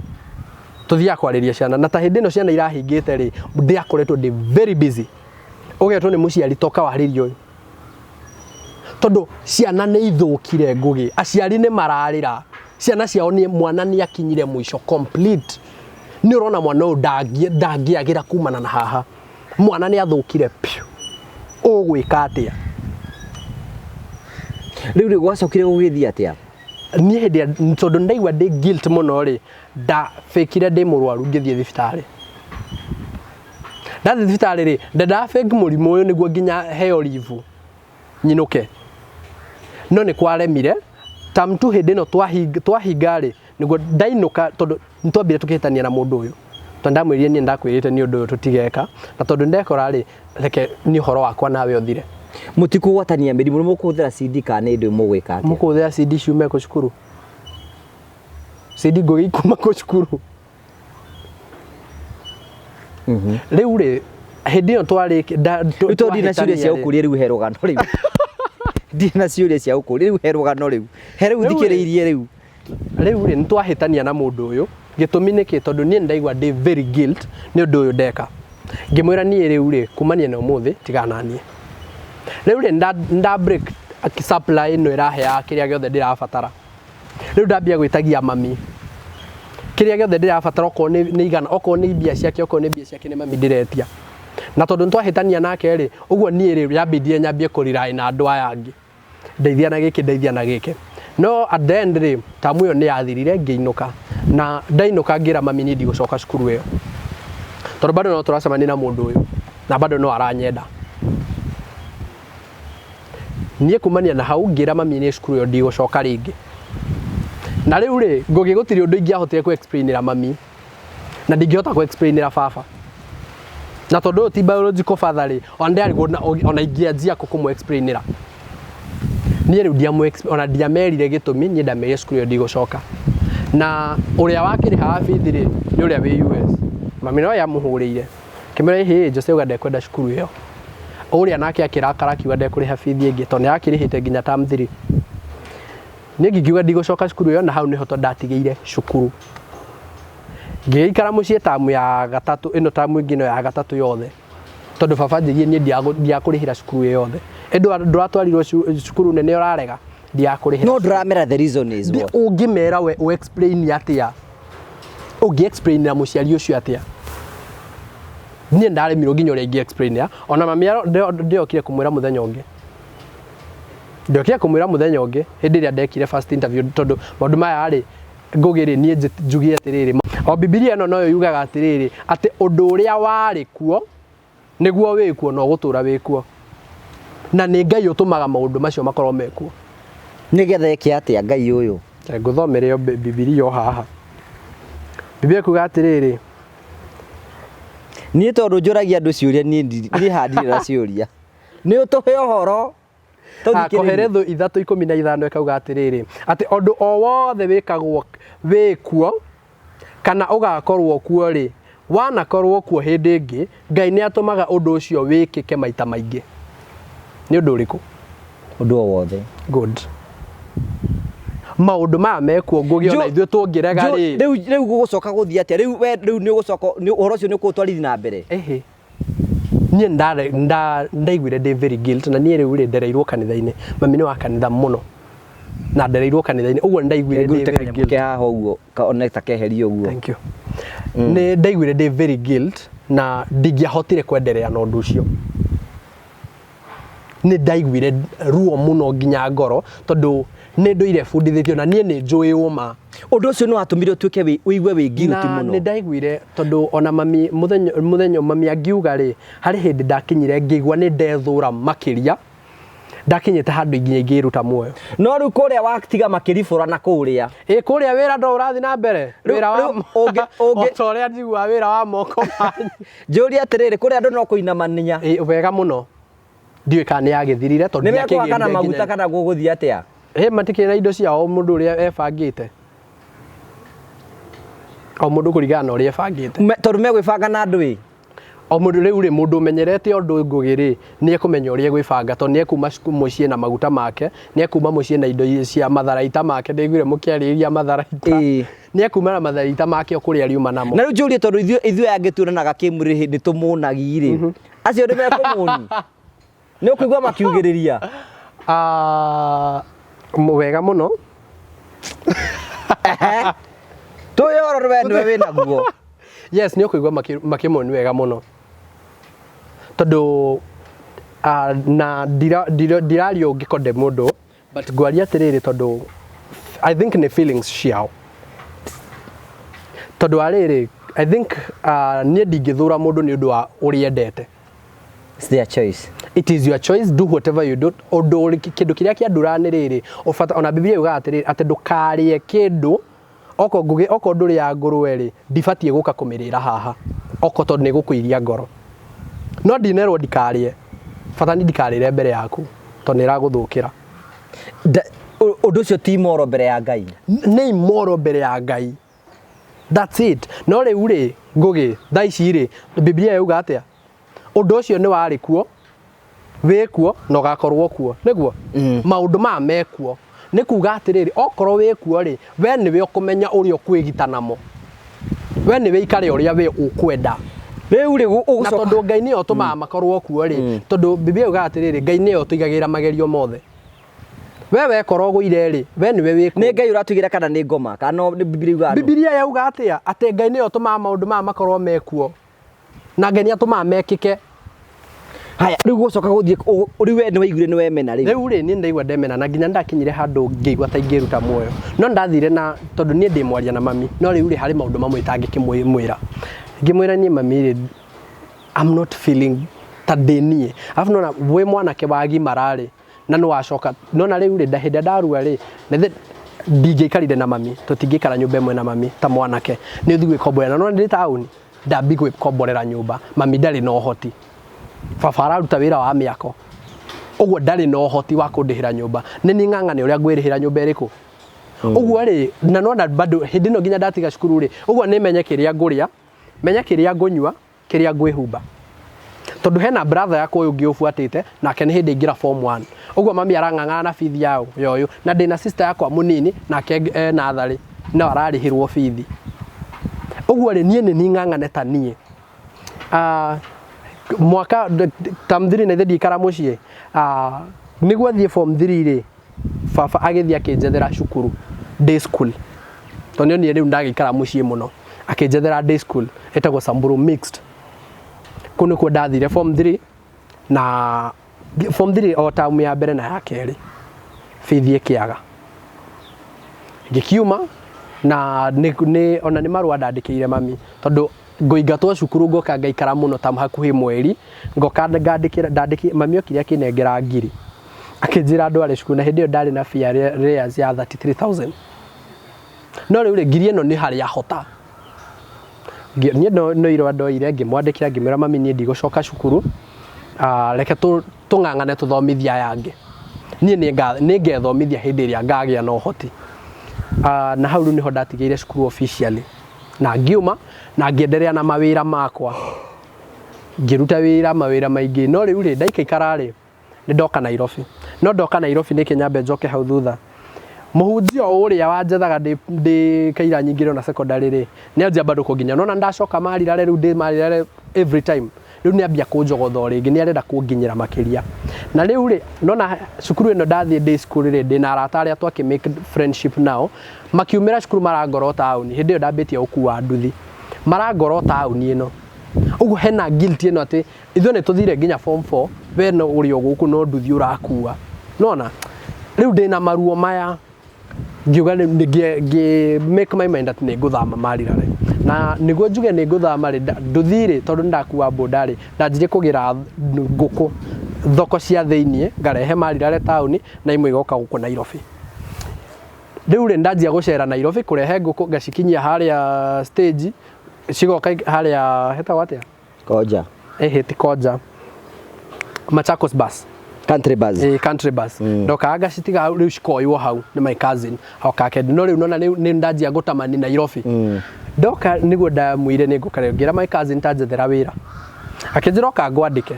Tuthiaga kwarĩria ciana na ta hĩndĩ ĩno ciana irahingĩte rĩ, ndĩakoretwo ndĩ very busy. Ũgetwo nĩ mũciari toka warĩrie ũyũ, tondũ ciana nĩ ithũkire. Ngũgĩ, aciari nĩ mararĩra ciana ciao nĩ mwana nĩ akinyire mũico complete. Nĩ ũrona mwana ũyũ ndangĩagĩra kumana na haha, mwana nĩ athũkire piũ, ũgwĩka atĩa? Rĩu rĩ, gwacokire gũgĩthiĩ atĩa? Niĩ hĩndĩ ĩrĩa tondũ ndaigua ndĩ guilt mũno rĩ, ndabĩkire ndĩ mũrwaru, ngĩthiĩ thibitarĩ. Ndathiĩ thibitarĩ rĩ, ndendaga fake mũrimũ ũyũ nĩguo nginya heo leave nyinũke, no nĩ kwaremire. Term 2 hĩndĩ ĩno twahinga rĩ, nĩguo ndainũka, tondũ nĩ twambire tũkĩhĩtania na mũndũ ũyũ, tondũ ndamwĩrire niĩ ndakwĩrĩte nĩ ũndũ ũyũ tũtigeka, na tondũ ndekora rĩ, reke nĩ ũhoro wakwa nawe ũthire. Mũtikũgwatania mĩrimũ, nĩ mũkũhũthĩra CD kana nĩ ndũ mũgwĩka atĩa? Mũkũhũthĩra CD ciume kũ cukuru? CD ngũgĩ ikuma kũ cukuru? Rĩu rĩ, hĩndĩ ĩyo twarĩ Rĩu tondũ ndina ciũria cia twahĩtania rĩ, gũkũria, rĩu he rũgano rĩu. Ndina ciũria cia gũkũria, rĩu he rũgano rĩu. He rĩu Rĩu rĩ- thikĩrĩirie rĩu. Rĩu rĩ, nĩ twahĩtania na mũndũ ũyũ. Gĩtũmi nĩkĩ? Tondũ niĩ nĩndaigua ndĩ very guilt nĩ ũndũ ũyũ ndeka. Ngĩmwĩra niĩ rĩu rĩ, kumania na ũmũthĩ tigana na niĩ. Rĩu rĩ, nda break supply ĩno ĩraheaga kĩrĩa gĩothe ndĩrabatara. Rĩu ndambia gwĩtagia mami kĩrĩa gĩothe ndĩrabatara, okorwo nĩ igana, okorwo nĩ mbia ciake, okorwo nĩ mbia ciake, nĩ mami ndĩretia. Na tondũ nĩtwahĩtania nake rĩ, ũguo niĩ rĩ, yambindire nyambie kũrely na andũ aya angĩ, ndeithia na gĩkĩ, ndeithia na gĩkĩ. No at the end rĩ, tamu ĩyo nĩ yathirire, ngĩinũka. Na ndainũka ngĩra mami niĩ ndigũcoka cukuru ĩyo, tondũ bado no tũracemania na mũndũ ũyũ na bado no aranyenda. Niĩ kumania na hau ngĩra mami niĩ cukuru ĩyo ndigũcoka rĩngĩ. Na rĩu rĩ, Ngũgĩ, gũtirĩ ũndũ ingĩahotire kũ explainĩra mami na ndingĩhota kũ explainĩra baba, na tondũ ũyũ ti biological father rĩ, ona ndĩrarigwo ona ingĩanjia kũ kũmũ explainĩra. Niĩ rĩu ona ndiamerire gĩtũmi. Niĩ ndamerire cukuru ĩyo ndigũcoka, na ũrĩa wakĩrĩhaga bithi rĩ, nĩ ũrĩa wĩ US. Mami no yamũhũrĩire, kĩmwĩra ĩhĩ Jose auga ndekwenda cukuru ĩyo. Ũrĩa nake akĩrakara, akiuga ndekũrĩha bithi ĩngĩ, tondũ nĩ arakĩrĩhĩte nginya term 3. Niĩ ngiuga ndigũcoka cukuru ĩyo, na hau nĩho to ndatigĩire cukuru, ngĩgĩikara mũciĩ tamu ya gatatũ ĩno, tamu ĩngĩ ĩno ya gatatũ yothe, tondũ baba anjĩrire niĩ ndiakũrĩhĩra cukuru ĩyo yothe. Ĩndĩ ndũratwarirwo cukuru nene ũrarega, ndiakũrĩhĩra. No ndũramera the reason is what? Ũngĩmera we ũ explain atĩa? Ũngĩ explainĩra mũciari ũcio atĩa? Niĩ ndaremirwo nginya ũrĩa ingĩ explainĩra. Ona mami ndĩokire kũmwĩra mũthenya ũngĩ, ndokire kũmwĩra mũthenya ũngĩ hĩndĩ ĩrĩa ndekire first interview, tondũ maũndũ maya rĩ, Ngũgĩ rĩ, niĩ njuge atĩrĩrĩ, o Bibilia ĩno noyo yugaga atĩrĩrĩ, atĩ ũndũ ũrĩa warĩ kuo nĩguo wĩkuo na ũgũtũra wĩkuo, na nĩ Ngai ũtũmaga maũndũ macio makorwo mekuo. Nĩgetha eke atĩa Ngai ũyũ? Reke ngũthomere o Bibilia o haha. Bibilia kuga atĩrĩrĩ. Niĩ tondũ njũragia andũ ciũria, niĩ niĩ haha ndirĩ na ciũria, nĩ ũtũhe ũhoro. Ah, Koherethu 3:15 ĩkauga atĩrĩrĩ, atĩ ũndũ o wothe wĩkagwo wĩkuo kana ũgakorwo kuo rĩ, wanakorwo kuo hĩndĩ ĩngĩ, Ngai nĩ atũmaga ũndũ ũcio wĩkĩke maita maingĩ. Nĩ ũndũ ũrĩkũ? Ũndũ o wothe. Good. Maũndũ maya mekuo, Ngũgĩ, ona ithuĩ tũngĩrega rĩ, Rĩu gũgũcoka gũthiĩ atĩa rĩu? We rĩu nĩ ũgũcoka ũhoro ũcio nĩ ũkũũtwarithia na mbere? Ĩhĩ, niĩ ndaiguire ndĩ very guilt. Na niĩ rĩu rĩ, ndereirwo kanitha-inĩ. Mami nĩ wa kanitha mũno na ndereirwo kanitha-inĩ, ũguo ndaiguire ndĩ ngũrute very kanyamũ guilt. Ke haha ũguo one ta keherio ũguo. Thank you. Nĩ ndaiguire ndĩ very guilt na ndingĩahotire kwenderea na ũndũ ũcio. Nĩ ndaiguire ruo mũno nginya ngoro, tondũ nĩ ndũire bundithĩtio na niĩ nĩ njũĩ ũma. Ũndũ ũcio nĩ watũmire ũtuĩke ũigue wĩ guilty Na mũno. Nĩ ndaiguire, tondũ ona mami mũthenya mami angiuga rĩ, harĩ hĩndĩ ndakinyire ngĩigua nĩ ndethũra makĩria, ndakinyĩte handũ nginya ingĩruta muoyo. No rĩu kũrĩa watiga makĩribũra na kũrĩa. Ĩ, kũrĩa wĩra ndo ũrathiĩ na mbere. Wĩra wa Rĩu o ta ũrĩa njiguaga wĩra wa moko manyu. Njũrie atĩrĩrĩ, kũrĩa andũ no kũinamania? Ĩ, wega mũno. Ndiũĩ kana nĩ yagĩthirire, tondũ Nĩ mekũhakana ndiakĩgĩrire maguta nginya kana gũgũthiĩ atĩa? Ĩ, matikĩrĩ na indo ciao, o mũndũ ũrĩa ebangĩte, o mũndũ kũringana na ũrĩa ebangĩte. Tondũ megwĩbanga na andũ ĩ. O mũndũ rĩu rĩ, mũndũ ũmenyerete ũndũ ngũgĩ rĩ, nĩ ekũmenya ũrĩa egwĩbanga tondũ nĩ ekuma mũciĩ na maguta make, nĩ ekuma mũciĩ na indo cia matharaita make, ndĩiguire mũkĩarĩrĩria matharaita. Nĩ ekuma na matharaita make o kũrĩa ariuma namo. Na rĩu njũrie tondũ ithuĩ aya angĩ tuonanaga kĩmwĩrĩ nĩ tũmũnagi rĩ, acio nĩ mekũmũni? Nĩ ũkũigua makiugĩrĩria? Ah, wega mũno. Tũĩ ũhoro we nĩwe wĩ naguo. Yes, nĩ ũkũigua makĩmoni wega mũno tondũ na ndiraria ũngĩkonde mũndũ, but ngwaria atĩrĩrĩ tondũ I think nĩ feelings ciao, tondũ wa rĩrĩ, I think niĩ ndingĩthũra mũndũ nĩ ũndũ wa ũrĩa endete. It's their choice. It is your choice, do whatever you do. Ũndũ kĩndũ kĩrĩa kĩandũraga nĩ rĩrĩ ũbata, ona Biblia yugaga atĩrĩrĩ, atĩ ndũkarĩe kĩndũ oko ngũgĩ, oko ndũrĩa ngũrwe rĩ, ndibatiĩ gũka kũmĩrĩra haha oko tondũ nĩ gũkũiria ngoro, no ndinerwo ndikarĩe, bata ni ndikarĩre mbere yaku tondũ nĩ ĩragũthũkĩra. Ũndũ ũcio ti moro mbere ya Ngai. Nĩ imoro mbere ya Ngai, that's it. No rĩu rĩ, ngũgĩ thaa ici rĩ, Biblia yauga atĩa? Ũndũ ũcio nĩ warĩ kuo, wĩ kuo na ũgakorwo kuo, nĩguo maũndũ maya mekuo. Nĩ kuga atĩrĩrĩ, okorwo wĩ kuo rĩ, we nĩwe ũkũmenya ũrĩa ũkwĩgita namo, we nĩwe ikare ũrĩa we ũkwenda. Rĩu rĩ, na ũgũcoka tondũ Ngai nĩwe ũtũmaga makorwo kuo rĩ, tondũ Biblia yugaga atĩrĩrĩ, Ngai nĩwe ũtũigagĩra magerio mothe. We wekora ũgũire rĩ, we nĩwe wĩ Nĩ Ngai ũratũigĩra kana nĩ ngoma kana no nĩ Biblia yugaga nũ? Bibilia yauga atĩa? Atĩ Ngai nĩwe ũtũmaga maũndũ maya makorwo mekuo, na Ngai nĩ atũmaga mekĩke. Haya, rĩu gũcoka gũthiĩ rĩu we nĩ waiguire nĩ wemena rĩu. Rĩu rĩ, niĩ ndaigua ndemena, na nginya ndakinyire handũ ngĩigua ta ingĩruta muoyo, no ndathire na tondũ niĩ ndĩ mwaria na mami, no rĩu rĩ, harĩ maũndũ mamwe itangĩkĩmwĩra. Ngĩmwĩra niĩ mami rĩ, I'm not feeling ta ndĩ niĩ. Arabu nona wĩ mwanake wagimara rĩ, na nĩ wacoka nona rĩu rĩ, hĩndĩ ĩrĩa ndarua rĩ, na ndingĩikarire na mami, tũtingĩikara nyũmba ĩmwe na mami ta mwanake, nĩ ũthiĩ gwĩkomborera, na nona ndĩ taũni, ndambi gwĩkomborera nyũmba, mami ndarĩ na ũhoti, baba araruta wĩra wa mĩako, ũguo ndarĩ na ũhoti wa kũndĩhĩra nyũmba, nĩ niĩ ng'ang'ane ũrĩa ngwĩrĩhĩra nyũmba ĩrĩkũ. Ũguo rĩ, na nona bado hĩndĩ ĩno nginya ndatiga cukuru rĩ, ũguo nĩ menye kĩrĩa ngũrĩa, menye kĩrĩa ngũnyua, kĩrĩa ngwĩhumba, tondũ hena brother yakwa ũyũ ũngĩ ũbuatĩte nake nĩ hĩndĩ aingĩra form 1, ũguo mami arang'ang'ana na bithi yao ya ũyũ, na ndĩna sister yakwa mũnini nake e natharĩ no ararĩhĩrwo bithi. Ũguo rĩ, niĩ nĩ niĩ ng'ang'ane ta niĩ. Mwaka term 3 na ithe ndiikara mũciĩ, nĩguo thiĩ form 3 rĩ, baba agĩthiĩ akĩnjethera cukuru day school, tondũ nĩ onire rĩu ndagĩikara mũciĩ mũno, akĩnjethera day school ĩtagwo Samburu Mixed. Kũu nĩkuo ndathire form 3, na form 3 o term ya mbere na ya kerĩ bithi ĩkĩaga, ngĩkiuma na nĩ ona nĩ marũa ndandĩkĩire mami, tondũ ngũingatwo cukuru ngoka ngaikara mũno ta hakuhĩ mweri, ngoka ngandĩkĩra ndandĩkĩ mami okire akĩnengera ngiri, akĩnjĩra ndware cukuru, na hĩndĩ ĩyo ndarĩ na fee arrears ya 33,000. No rĩu rĩ, ngiri ĩno nĩ harĩa hota. Niĩ no irũa ndoire, ngĩmwandĩkĩra, ngĩmwĩra, "Mami, niĩ ndigũcoka cukuru, reke tũng'ang'ane tũthomithie aya angĩ, niĩ nĩ ngethomithia hĩndĩ ĩrĩa ngagĩa na ũhoti." Na hau rĩu nĩho ndatigĩire cukuru officially, na ngiuma na ngĩenderea na mawĩra makwa, ngĩruta wĩra mawĩra maingĩ. No rĩu rĩ, ndaikaikara rĩ, nĩ ndoka Nairobi. No ndoka Nairobi nĩkĩ? Nyambe njoke hau thutha. Mũhunjia ũrĩa wanjethaga ndĩ kaira nyingĩ na secondary rĩ, nĩ anjia bado kũnginya. Nona ndacoka Marirare, rĩu ndĩ Marirare every time, rĩu nĩ ambia kũnjogotha o rĩngĩ, nĩ arenda kũnginyĩra makĩria. Na rĩu rĩ, nona cukuru ĩno ndathiĩ day school rĩ, ndĩna arata arĩa twakĩ make friendship nao, makiumĩra cukuru marangora o taũni. Hĩndĩ ĩyo ndambĩtie gũkua nduthi, marangora o taũni ĩno. Ũguo hena guilt ĩno atĩ ithuĩ nĩ tũthire nginya form 4, we no ũrĩ o gũkũ no nduthi ũrakua. Nona rĩu ndĩna maruo maya, ngiuga ngĩ make my mind atĩ nĩ ngũthama Marirare. Na nĩguo njuge nĩ ngũthama rĩ, nduthi rĩ, tondũ nĩ ndakua boda rĩ, ndanjirie kũgĩra ngũkũ thoko cia thĩiniĩ, ngarehe Marirare taũni, na imwe igoka gũkũ Nairobi. Rĩu rĩ, ndanjia gũcera Nairobi kũrehe ngũkũ, ngacikinyia harĩa stage, cigoka harĩa hetagwo atĩa? Koja. Ĩhĩ, ti Koja, Machakos bus. Country bus. Ĩ, country bus. Ndokaga ngacitiga hau, rĩu cikoywo hau nĩ my cousin oka akendi. No rĩu nona nĩ ndanjia gũtamani Nairobi. Ndoka nĩguo ndamwire nĩ ngũka rĩu, ngĩra my cousin ta njethera wĩra. Akĩnjĩra oka ngwandĩke.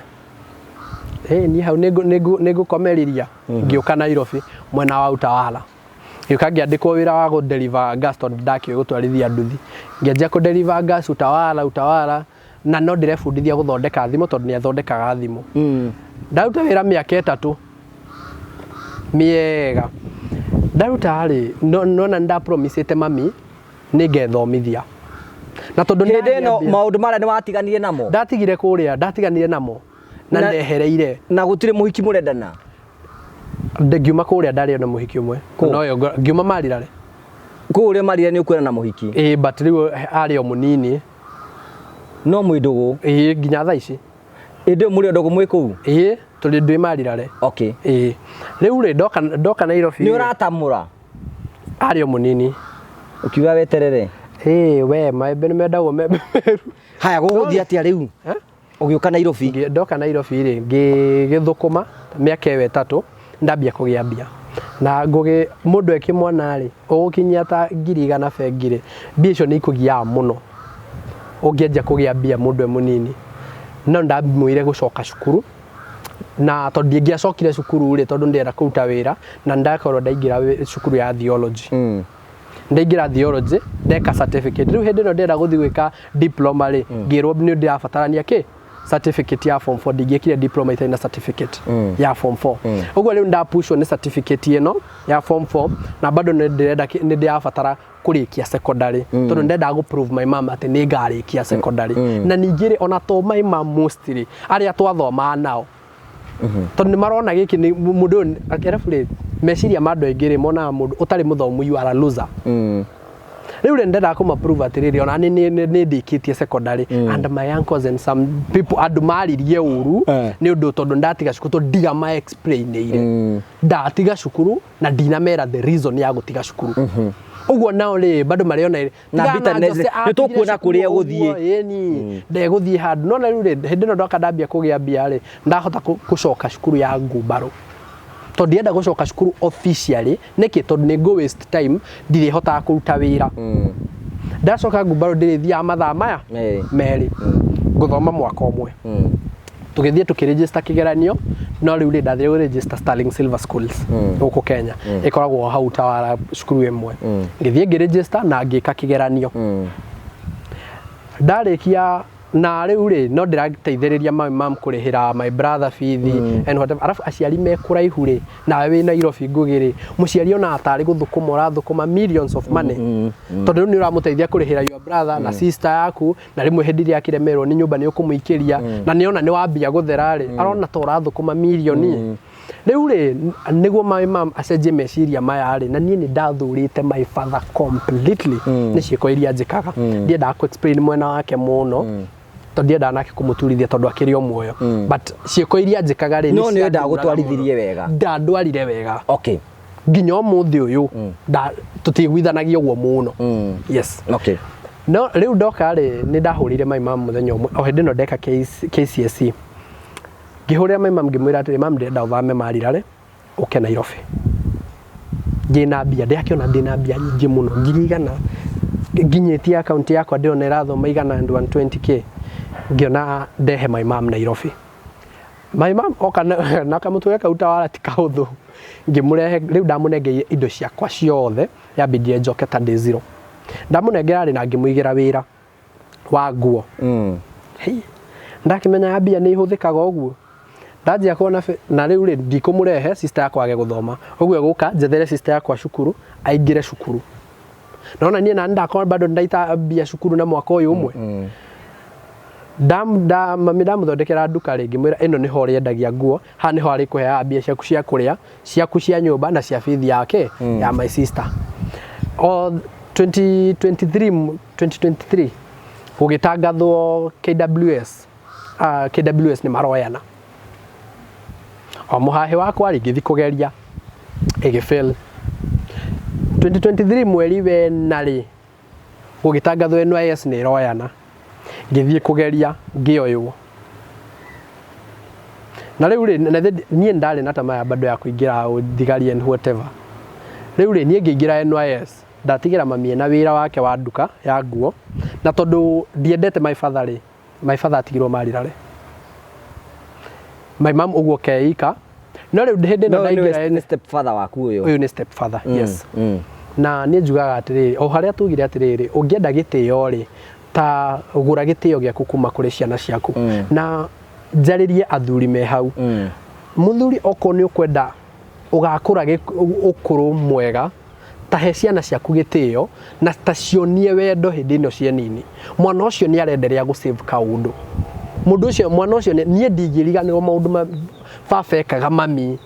Ĩ niĩ hau nĩngũkomeriria. Ngĩũka Nairobi mwena wa Utawala. Ngĩũka ngĩandĩkwo wĩra wa gũ deliver gas tondũ ndakĩũĩ gũtwarithia nduthi. Ngĩanjia kũ deliver gas Utawala, Utawala na no ndĩrebundithia gũthondeka thimũ tondũ nĩ athondekaga thimũ. Ndaruta wĩra mĩaka 3 mĩega. Ndaruta rĩ, nona nĩ ndapromisĩte mami nĩ ngethomithia. Na tondũ Hĩndĩ ĩno maũndũ marĩa nĩ watiganire namo? Ndatigire kũrĩa, ndatiganire namo na ndehereire. Na gũtirĩ mũhiki mũrendana? Ngiuma kũrĩa ndarĩ na mũhiki ũmwe. No yo ngiuma Marirare. Kũrĩa Marirare nĩ ũkwĩra na mũhiki? Ĩĩ, but rĩu arĩ o mũnini. No mwĩ ndũgũ? Ĩĩ, nginya thaa ici. Ĩndĩ ĩyo mũrĩ o ndũgũ mwĩ kũu? Ĩĩ, tũrĩ ndwĩ Marirare. Okay. Ĩĩ. Rĩu rĩ, ndoka Nairobi. Nĩ ũratamũra? Arĩ o mũnini. Ũkiuga weterere? Ĩĩ, we maembe nĩ mendagwo membe meru. Haya, gũgũthiĩ atĩa rĩu? Ũgĩũka Nairobi? Ndoka Nairobi rĩ, ngĩgĩthũkũma mĩaka ĩyo 3, ndambia kũgĩa mbia. Na ngũgĩ mũndũ e kĩmwana rĩ, ũgũkinyia ta 100,000 bengi rĩ, mbia icio nĩ ikũgiaga mũno. Ũngĩanjia kũgĩa mbia mũndũ e mũnini. No ndamwĩrire gũcoka cukuru, na tondũ ndingĩacokire cukuru rĩ, tondũ ndĩrenda kũruta wĩra, na ndakorwo ndaingĩra cukuru ya theology. Ndaingĩra theology, ndeka certificate. Rĩu hĩndĩ ĩno ndĩrenda gũthiĩ gwĩka diploma rĩ, ngĩrwo nĩ ndĩrabatarania kĩ? Certificate ya form 4. Ndingĩkire diploma itarĩ na certificate ya form 4. Ũguo rĩu ndapushwo nĩ certificate ĩno ya form 4, na bado nĩ ndĩrenda nĩ ndĩrabatara kũrĩkia secondary, tondũ ndendaga gũ prove my mom atĩ nĩ ngarĩkia secondary. Na ningĩ rĩ, ona to my mom mostly, arĩa twathomaga nao, tondũ nĩ marona gĩkĩ nĩ mũndũ ũyũ, arabu rĩ, meciria ma andũ aingĩ rĩ, monaga mũndũ ũtarĩ mũthomu you are a loser. Rĩu rĩ, ndendaga kũma prove atĩrĩrĩ, ona nĩ ndĩkĩtie secondary. And my uncles and some people, andũ maririe ũru nĩ ũndũ tondũ ndatiga cukuru, tondũ ndiga ma explainĩire. Ndatiga cukuru na ndinamera the reason ya gũtiga cukuru. Ũguo nao rĩ, bado marĩona Na tiga bitterness, Jose nĩ tũkuona atigire kũrĩa cukuru egũthiĩ. ũguo, ĩni, ndegũthiĩ handũ. No na rĩu rĩ, hĩndĩ ĩno ndoka ndambia kũgĩa mbia rĩ, ndahota gũcoka cukuru ya ngumbarũ. Tondũ ndienda gũcoka cukuru officially, nĩkĩ? Tondũ nĩ ngũ waste time, ndirĩhotaga kũruta wĩra. Ndacoka ngumbarũ ndĩrĩthiaga mathaa maya merĩ, ngũthoma mwaka ũmwe. Tũgĩthiĩ tũkĩregister kĩgeranio, no rĩu rĩ, ndathire kũregister Sterling Silver Schools gũkũ Kenya. Ĩkoragwo hau Utawala cukuru ĩmwe. Ngĩthiĩ ngĩregister na ngĩka kĩgeranio. Ndarĩkia na rĩu rĩ, no ndĩrateithĩrĩria my mom kũrĩhĩra my brother bithi and whatever. Arabu aciari me kũraihu rĩ, nawe wĩ Nairobi Ngũgĩ rĩ, mũciari ona atarĩ gũthũkũma ũrathũkũma millions of money. Tondũ rĩu nĩ ũramũteithia kũrĩhĩra your brother na sister yaku, na rĩmwe hĩndĩ ĩrĩa akĩremerwo nĩ nyũmba nĩ ũkũmũikĩria, na nĩona nĩ wambia gũthera rĩ, arona ta ũrathũkũma mirioni. Rĩu rĩ, nĩguo my mom acenjie meciria maya rĩ, na niĩ nĩ ndathũrĩte my father completely nĩ ciĩko iria njĩkaga. Ndiendaga kũ explain mwena wake mũno, tondũ ndiendaga nake kũmũturithia tondũ akĩrĩ o muoyo. But ciĩko iria njĩkaga rĩ, No nĩ nĩ cianduraga ndagũtwarithirie mũno. wega. Ndandwarire wega. Okay. Nginya ũmũthĩ ũyũ, tũtiiguithanagia ũguo mũno. Yes. Okay. No rĩu ndoka rĩ, nĩ ndahũrĩire my mom mũthenya ũmwe, o hĩndĩ ĩno ndeka KCSE. Ngĩhũrĩra my mom ngĩmwĩra atĩrĩ, mam ndĩrenda ũthame Marirare, ũke Nairobi. Ndĩna mbia, ndĩrakĩona ndĩna mbia nyingĩ mũno, 100,000. Nginyĩtie account yakwa ndĩrona ĩrathoma igana and 120k. Ngĩona ndehe my mom Nairobi. My mom oka na kamũtwe kau Utawala ti kahũthũ. Ngĩmũrehe, rĩu ndamũnengeire indo ciakwa ciothe, yambindire njoke ta ndĩ zero. Ndamũnengera rĩ, na ngĩmũigĩra wĩra wa nguo. Hei, ndakĩmenya mbia nĩ ihũthĩkaga ũguo. Ndanjia kuona na rĩu rĩ, ndikũmũrehe sister yakwa age gũthoma. Ũguo egũka njethere sister yakwa cukuru, aingĩre cukuru. Nona niĩ na ndakorwo bado ndaita mbia cukuru na mwaka ũyũ ũmwe. Mami ndamũthondekera nduka rĩ, ngĩmwĩra ĩno nĩho ũrĩendagia nguo, haha nĩho arĩkũheaga mbia ciaku cia kũrĩa, ciaku cia nyũmba na cia bithi yake ya my sister. O 2023 gũgĩtangathwo KWS, KWS nĩ maroyana. O mũhahĩ wakwa rĩ, ngĩthiĩ kũgeria, ĩgĩ fail. 2023 mweri wena rĩ, gũgĩtangathwo NYS nĩ ĩroyana. Ngĩthiĩ kũgeria, ngĩoywo. Na rĩu rĩ, na niĩ ndarĩ na tamaa ya bado ya kũingĩra thigari and whatever. Rĩu rĩ, niĩ ngĩingĩra NYS, ndatigĩra mami ena wĩra wake wa nduka ya nguo, na tondũ ndiendete my father rĩ, my father atigirwo Marirare. My mom ũguo keika no rĩu hĩndĩ ĩno No nĩwe ndaingĩra nĩ step father waku ũyũ. Ũyũ nĩ step father, yes. Na niĩ njugaga atĩrĩrĩ, o harĩa tugire atĩrĩrĩ, ũngĩenda gĩtĩo rĩ, ta gũra gĩtĩo gĩaku kuma kũrĩ ciana ciaku. Na njarĩrie athuri me hau. Mũthuri, okorwo nĩ ũkwenda ũgakũra ũkũrũ mwega, ta he ciana ciaku gĩtĩo na ta cionie wendo hĩndĩ ĩno ciĩ nini. Mwana ũcio nĩ arenderea gũ save kaũndũ. Mũndũ ũcio, mwana ũcio, niĩ ndingĩriganĩrwo maũndũ ma baba ekaga mami,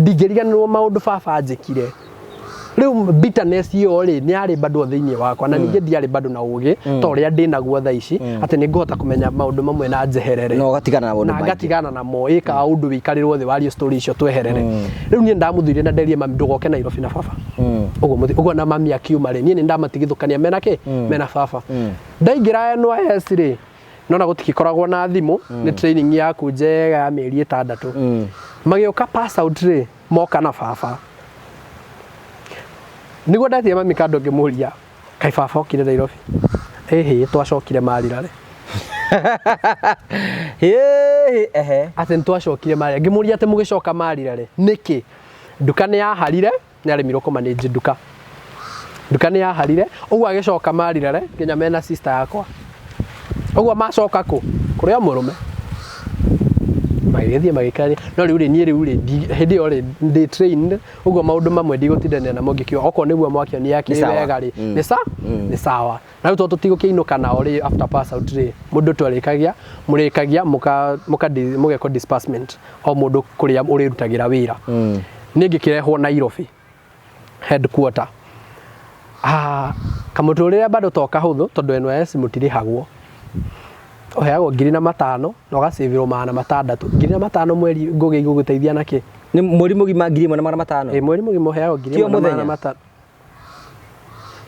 ndingĩriganĩrwo maũndũ baba anjĩkire. Rĩu bitterness ĩyo rĩ, nĩ yarĩ bado thĩinĩ wakwa, na ningĩ ndiarĩ bado na ũgĩ ta ũrĩa ndĩ naguo thaa ici, atĩ nĩ ngũhota kũmenya maũndũ mamwe na njeherere. Na ũgatigana na maũndũ na maingĩ. Ngatigana namo. Ĩka ũndũ wĩikarĩrwo thĩ warie story icio tweherere. Rĩu niĩ ndamũthurire na nderie mami, "Ndũgoke Nairobi na baba." Ũguo ũguo na mami akiuma rĩ, niĩ nĩ ndamatigithũkania mena kĩ, mena baba. Ndaingĩra NYS rĩ, nona gũtikoragwo na thimũ, nĩ training yaku njega ya mĩeri 6. Magĩũka pass out rĩ, moka na baba. Nĩguo ndatire mami kando ngĩmũria, "Kaĩ baba okire Nairobi?" "Ĩhĩ, twacokire Marira rĩ." Hĩ, ehe. Atĩ nĩ twacokire Marira. Ngĩmũria atĩ mũgĩcoka Marira rĩ nĩkĩ? Nduka nĩ yaharire, nĩ aremirwo kũmanage nduka. Nduka nĩ yaharire, ũguo agĩcoka Marira rĩ nginya mena sister yakwa. Ũguo macoka kũ kũrĩa mũrũme magĩgĩthiĩ magĩkarania. No rĩu rĩ, niĩ rĩu rĩ, hĩndĩ ĩyo rĩ, ndĩ trained ũguo, maũndũ mamwe ndigũtindanĩra namo. Ngĩkiuga okorwo nĩguo mwakĩonia Nĩ sawa. wega rĩ, nĩ sawa. Na rĩu tondũ tũtigũkĩinũka nao rĩ, after pass out rĩ, mũndũ twarĩkagia, mũrĩkagia mũka mũka mũgekwo disbursement, o mũndũ kũrĩa ũrĩrutagĩra wĩra. Niĩ ngĩkĩrehwo Nairobi headquarter. Ah, kamũtũrĩre bado to kahũthũ, tondũ NYS mũtirĩhagwo. Ũheagwo 1005 na ũgacĩvĩrwo 600. 1005 mweri ngũgĩ igũgũteithia nakĩ? Nĩ mweri mũgima 1500? Ĩ, mweri mũgima ũheagwo ngiri Ti o ĩmwe na magana mũthenya? 500.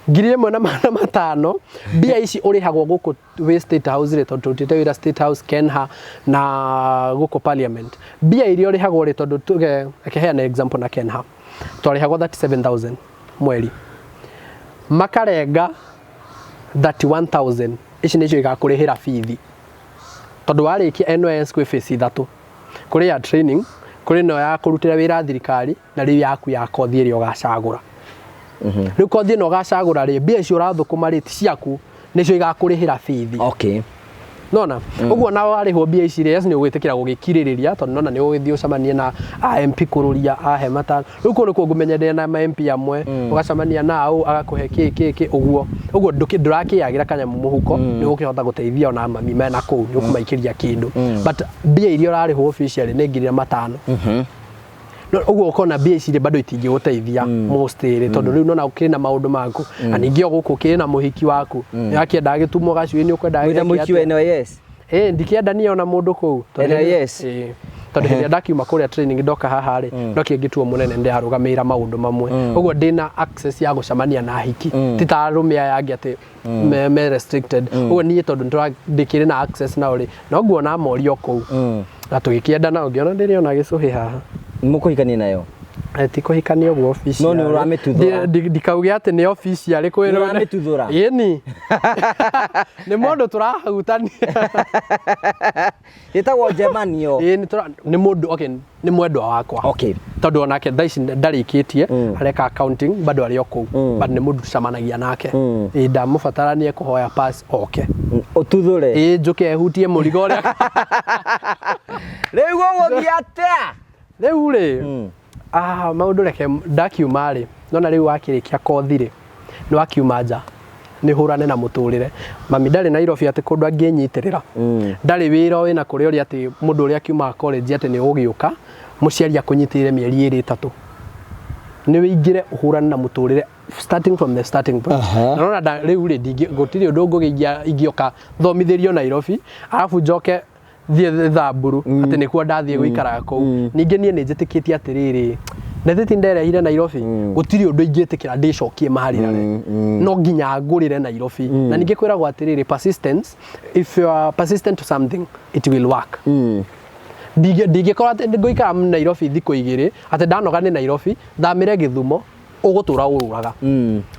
1500. Mbia ici ũrĩhagwo gũkũ wĩ State House rĩ, tondũ tũrutĩte wĩra State House, Kenha na gũkũ Parliament, mbia iria ũrĩhagwo rĩ, tondũ tuge, reke heane example na Kenha, twarĩhagwo 37000 mweri, makarenga 31000. Ici nĩcio igakũrĩhĩra bithi, tondũ warĩkia NYS kwĩ phase ithatũ: kũrĩ ya training, kũrĩ ĩno ya kũrutĩra wĩra thirikari, na rĩu yaku ya kothi ĩrĩa ũgacagũra. Rĩu kothi ĩno ũgacagũra rĩ, mbia icio ũrathũkũma rĩ, ti ciaku, nĩcio igakũrĩhĩra bithi. Nona ũguo na warĩhwo mbia ici rĩ, yes, nĩ ũgwĩtĩkĩra gũgĩkirĩrĩria, tondũ nona nĩ ũgũgĩthiĩ ũcemanie na a MP kũrũria ahe 500. Rĩu kũu nĩkuo ngũmenya ndĩ na ma MP amwe, ũgacemania nao, agakũhe kĩ kĩ kĩ, ũguo ũguo ndũrakĩagĩra kanyamũ mũhuko, nĩ ũgũkĩhota gũteithia ona mami mena kũu, nĩ ũkũmaikĩria kĩndũ. But mbia iria ũrarĩhwo officially nĩ 1005. No ũguo ũkona mbia ici rĩ, bado itingĩgũteithia most rĩ, tondũ rĩu nona ũkĩrĩ na maũndũ maku, na ningĩ o gũkũ ũkĩrĩ na mũhiki waku, nĩ akĩendaga gĩtumo gacui, nĩ ũkwendaga Wĩna gĩake mũhiki wa atĩa. NYS? Ĩ, ndikĩenda niĩ ona mũndũ kũu. Tondũ NYS? Ĩ, tondũ hĩndĩ ĩrĩa ndakiuma kũrĩa training ndoka haha rĩ, ndokire ngĩtuo mũnene, ndĩrarũgamĩrĩra maũndũ mamwe. Ũguo ndĩna access ya gũcemania na hiki, ti ta arũme aya angĩ atĩ me restricted. Ũguo niĩ tondũ ndĩkĩrĩ na access nao rĩ, no nguona morio kũu na tũgĩkĩendana, ũngĩona ndĩrĩona gĩcũhĩ haha. Mũkũhikania nayo? Eh, ti kũhikania ũguo official. No nĩ ũramĩtuthũra. Ndikauge atĩ nĩ official kwĩrwo. Nĩ ũramĩtuthũra? Ĩni, nĩ mũndũ tũrahutania. Ĩtagwo njemanio. Ĩĩ, nĩ mũndũ, okay, nĩ mwendwa wakwa. Tondũ onake thaa ici ndarĩkĩtie, areka accounting, bado arĩ o kũu, but nĩ mũndũ tũcemanagia nake. Ĩĩ, ndamũbatara nĩ ekũhoya pass oke. Ũtuthũre. Ĩĩ, njũke ehutie mũrigo ũrĩa. Rĩu ũgũthiĩ atĩa? Rĩu rĩ, ah, maũndũ, reke ndakiuma rĩ, nona rĩu wakĩrĩkia kothi rĩ, nĩ wakiuma nja, nĩ hũrane na mũtũrĩre. Mami ndarĩ Nairobi atĩ kũndũ angĩnyitĩrĩra, ndarĩ wĩra wĩna kũrĩa ũrĩa atĩ mũndũ ũrĩa akiumaga college atĩ nĩ ũgĩũka mũciari akũnyitĩrĩre mĩeri 2 3, nĩ wĩingĩre ũhũrane na mũtũrĩre starting from the starting point. Na nona rĩu rĩ, gũtirĩ ũndũ ngũgĩingia ingĩoka thomithĩrio Nairobi, arabu njoke thiĩ Thamburu atĩ nĩkuo ndathiĩ gũikaraga kũu. Ningĩ niĩ nĩ njĩtĩkĩtie atĩrĩrĩ, na ithuĩ ti nderehire Nairobi, gũtirĩ ũndũ ingĩtĩkĩra ndĩcokie Marirare, no nginya ngũrĩre Nairobi. Na ningĩ kwĩragwo atĩrĩrĩ, persistence, if you are persistent to something, it will work. Ndingĩkorwo atĩ ngũikara Nairobi thikũ 2, atĩ ndanoga nĩ Nairobi thamĩre Gĩthumo, ũgũtũra ũrũraga.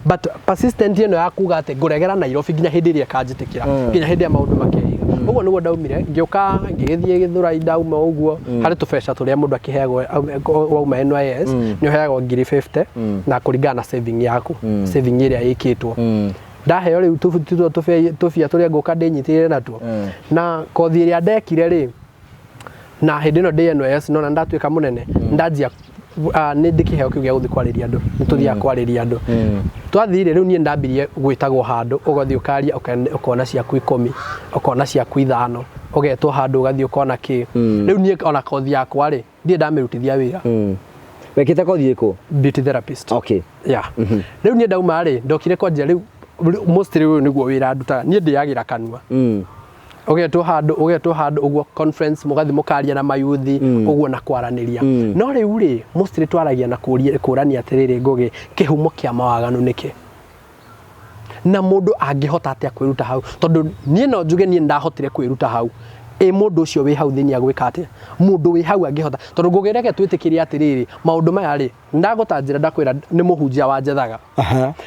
But persistent ĩno ya kuga atĩ ngũregera Nairobi nginya hĩndĩ ĩrĩa ĩkanjĩtĩkĩra, nginya hĩndĩ ĩrĩa maũndũ makeiga. Ũguo nĩguo ndaumire ngĩũka ngĩgĩthiĩ Gĩthũrai. Ndauma ũguo harĩ tũbeca tũrĩa mũndũ akĩheagwo wauma NYS, nĩ ũheagwo ngiri 50 na kũringana na saving yaku, saving ĩrĩa ĩkĩtwo. Ndaheo rĩu tũbia tũrĩa ngũka ndĩnyitĩrĩre natuo na kothi ĩrĩa ndekire rĩ, na hĩndĩ ĩno ndĩ NYS nona ndatuĩka mũnene, ndanjia nĩ ndĩ kĩheo kĩu gĩa gũthiĩ kwarĩria andũ. Nĩ tũthiaga kwarĩria andũ. Twathire rĩu niĩ ndambirie gwĩtagwo handũ, ũgathiĩ ũkaria, ũkona ciaku 10, ũkona ciaku 5, ũgetwo handũ ũgathiĩ ũkona kĩ. Rĩu niĩ ona kothi yakwa rĩ, ndirĩ ndamĩrutithia wĩra. Wekĩte kothi ĩkũ? Beauty therapist. Yeah, rĩu niĩ ndauma rĩ, ndokire kwanjia rĩu mostly ũyũ nĩguo wĩra ndutaga. Niĩ ndĩagĩra kanua. Ũgetwo handũ, ũgetwo handũ ũguo conference, mũgathiĩ mũkaria na mayuthi ũguo na kwaranĩria. No rĩu rĩ, mostly twaragia na kũrania atĩrĩrĩ, Ngũgĩ, kĩhumo kĩa mawaganu nĩkĩ na mũndũ angĩhota atĩa kwĩruta hau? Tondũ niĩ no njuge niĩ ndahotire kwĩruta hau, ĩ mũndũ ũcio wĩ hau thĩinĩ agwĩka atĩa? Mũndũ wĩ hau angĩhota? Tondũ Ngũgĩ, reke twĩtĩkĩrie atĩrĩrĩ, maũndũ maya rĩ, ndagũta njĩra, ndakwĩra nĩ mũhunjia wanjethaga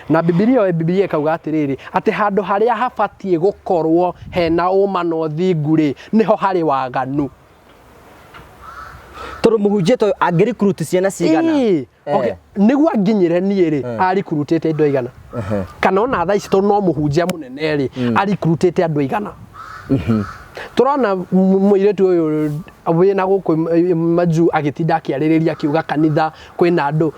na Bibilia. Bibilia ĩkauga atĩrĩrĩ, atĩ handũ harĩa habatiĩ gũkorwo hena ũma na ũthingu rĩ, nĩho harĩ waganu. Tondũ mũhunjia ta ũyũ angĩrecruit ciana cigana? Ĩĩ, okay. Nĩguo anginyĩre niĩ rĩ, aricruitĩte andũ aigana? Kana ona thaa ici tondũ no mũhunjia mũnene rĩ, aricruitĩte andũ aigana? Tũrona mũirĩtu ũyũ wĩna gũkũ majuu agĩtinda akĩarĩrĩria akiuga kanitha kwĩna andũ.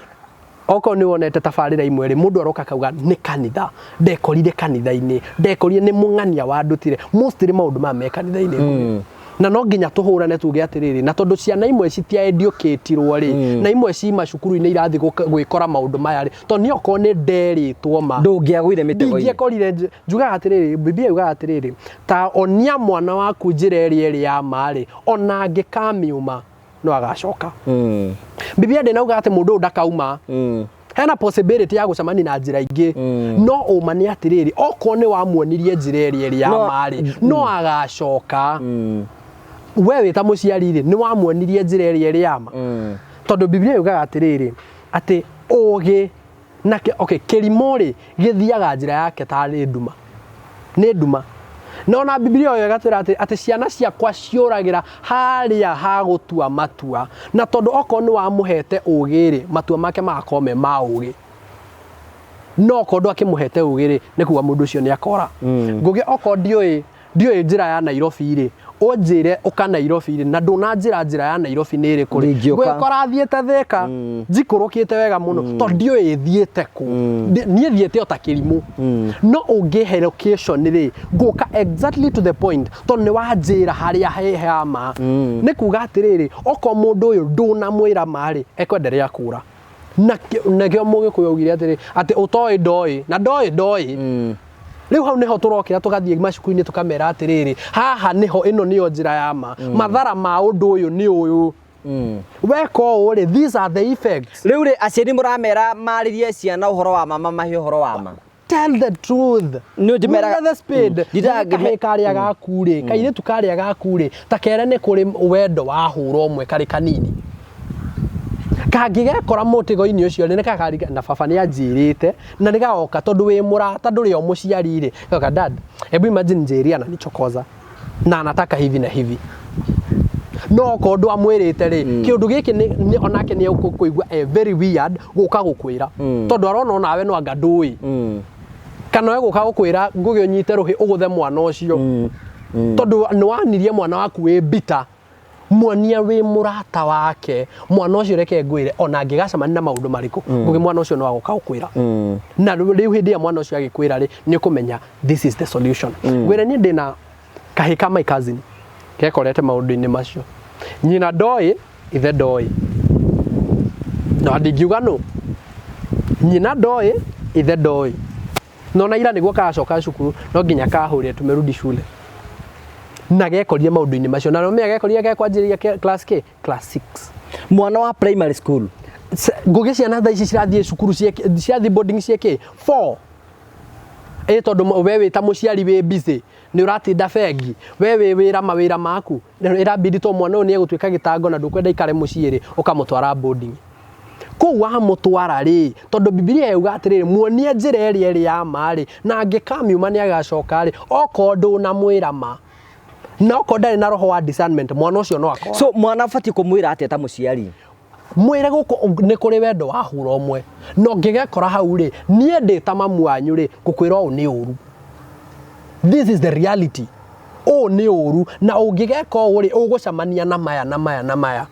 Okorwo nĩ wonete tabarĩra imwe rĩ, mũndũ aroka akauga nĩ kanitha ndekorire, kanitha-inĩ ndekorire, nĩ mũng'ania wandutire. Mostly maũndũ maya me kanitha-inĩ, na no nginya tũhũrane tuge atĩrĩrĩ, na tondũ ciana imwe citiaeducatirwo rĩ, na imwe ci macukuru-inĩ irathiĩ gwĩkora maũndũ maya rĩ, tondũ niĩ okorwo nĩ nderĩtwo ma, Ndũngĩagũire mĩtego-inĩ. Ndingĩekorire. Njugaga atĩrĩrĩ, Biblia yugaga atĩrĩrĩ, ta onia mwana waku njĩra ĩrĩa ĩrĩ ya ma rĩ, ona angĩkamiuma no agacoka. Biblia ndĩnauga atĩ mũndũ ũyũ ndakauma. Hena possibility ya gũcemania na njĩra ingĩ, no ũma nĩ atĩrĩrĩ, okorwo nĩ wamuonirie njĩra ĩrĩa ĩrĩ ya ma rĩ, no agacoka. We wĩ ta mũciari rĩ, nĩ wamuonirie njĩra ĩrĩa ĩrĩ ya ma? Tondũ Biblia yugaga atĩrĩrĩ, atĩ ũgĩ na okay, kĩrimũ rĩ gĩthiaga njĩra yake tarĩ nduma, nĩ nduma. No na Biblia ĩyo ĩgatwĩra atĩ ciana ciakwa ciũragĩra harĩa ha gũtua matua, na tondũ okorwo nĩ wamũhete ũgĩ rĩ, matua make magakorwo me ma ũgĩ. No okorwo ndwakĩmũhete ũgĩ rĩ, nĩ kuga mũndũ ũcio nĩ akora. Ngũgĩ, okorwo ndiũĩ njĩra ya Nairobi rĩ, ũnjĩre ũka Nairobi rĩ, na ndũnanjĩra njĩra ya Nairobi nĩ ĩrĩkũ rĩ, Ndingĩũka. ngwĩkora thiĩte Thĩka njikũrũkĩte wega mũno, tondũ ndiũĩ thiĩte kũ. Niĩ thiĩte o ta kĩrimũ. No ũngĩhe location rĩ, ngũka exactly to the point, tondũ nĩ wanjĩra harĩa he hama. Nĩ kuga atĩrĩrĩ, okorwo mũndũ ũyũ ndũnamwĩra ma rĩ, ekwenderea kũra. Na nakĩo Mũgĩkũyũ augire atĩrĩ, atĩ ũtoĩ ndoĩ na ndoĩ ndoĩ. Rĩu hau nĩho tũrokĩra tũgathiĩ macukuru-inĩ tũkamera atĩrĩrĩ, haha nĩho, ĩno nĩyo njĩra ya ma, mathara ma ũndũ ũyũ nĩ ũyũ, weka ũũ rĩ, these are the effects. Rĩu rĩ, aciari mũramera marĩrie ciana ũhoro wa ma, mamahe ũhoro wa ma? Tell the truth. Nĩ ũnjĩmeraga- With the spade. Kahĩĩ karĩa gaku rĩ, kairĩtu karĩa gaku rĩ, ta kere nĩ kũrĩ wendo wahũra ũmwe karĩ kanini, kangĩgekora mũtego-inĩ ũcio rĩ, nĩ kakarika na baba nĩ anjĩrĩte, na nĩ gagoka tondũ wĩ mũrata, ndũrĩ o mũciari rĩ, gagoka, "Dad, hebu imagine Njeri ananichokoza na anataka hivi na hivi." No okorwo ndwamwĩrĩte rĩ, kĩũndũ gĩkĩ onake nĩ ekũigua e very weird gũka gũkwĩra, tondũ arona onawe no anga ndũĩ, kana we gũka gũkwĩra, Ngũgĩ, ũnyite rũhĩ ũgũthe mwana ũcio, tondũ nĩ wanirie mwana waku wĩ bita. Mwonia wĩ mũrata wake mwana ũcio. Reke ngwĩre, ona angĩgacemania na maũndũ marĩkũ, Ngũgĩ, mwana ũcio no agoka gũkwĩra. Na rĩu hĩndĩ ĩrĩa mwana ũcio agĩkwĩra rĩ, nĩ ũkũmenya this is the solution. Ngwĩre niĩ ndĩna kahĩ ka my cousin kekorete maũndũ-inĩ macio. Nyina ndoĩ, ithe ndoĩ, na ndingiuga nũ. Nyina ndoĩ, ithe ndoĩ, no na ira nĩguo karacoka cukuru, no nginya kahũrire tumerudi shule, na gekorire maũndũ-inĩ macio. Na nomenya gekorire gekwanjĩrĩria class k class 6. Mwana wa primary school? Ngũgĩ, ciana thaa ici cirathiĩ cukuru cirathiĩ boarding ciĩkĩ 4 ĩ, tondũ we wĩ ta mũciari wĩ busy, nĩ ũratinda bengi, we wĩ wĩra mawĩra maku, ĩrabidi to mwana ũyũ nĩ egũtuĩka gĩtango na ndũkwenda ikare mũciĩ rĩ, ũkamũtwara boarding. Kũu wamũtwara rĩ, tondũ Bibilia yauga atĩrĩrĩ, muonie njĩra ĩrĩa ĩrĩ ya ma rĩ, na angĩkamiuma nĩ agacoka rĩ, okorwo ndũnamwĩra ma. Na okorwo ndarĩ na roho wa discernment, mwana ũcio no akora. So mwana ũbatiĩ kũmwĩra atĩa ta mũciari? Mwĩre gũkũ nĩ kũrĩ wendo wa hũra ũmwe, na ũngĩgekora hau rĩ, niĩ ndĩ ta mamu wanyu rĩ, ngũkwĩra ũũ nĩ ũru, this is the reality, ũũ nĩ ũru, na ũngĩgeka ũũ rĩ, ũgũcemania na maya na maya na maya.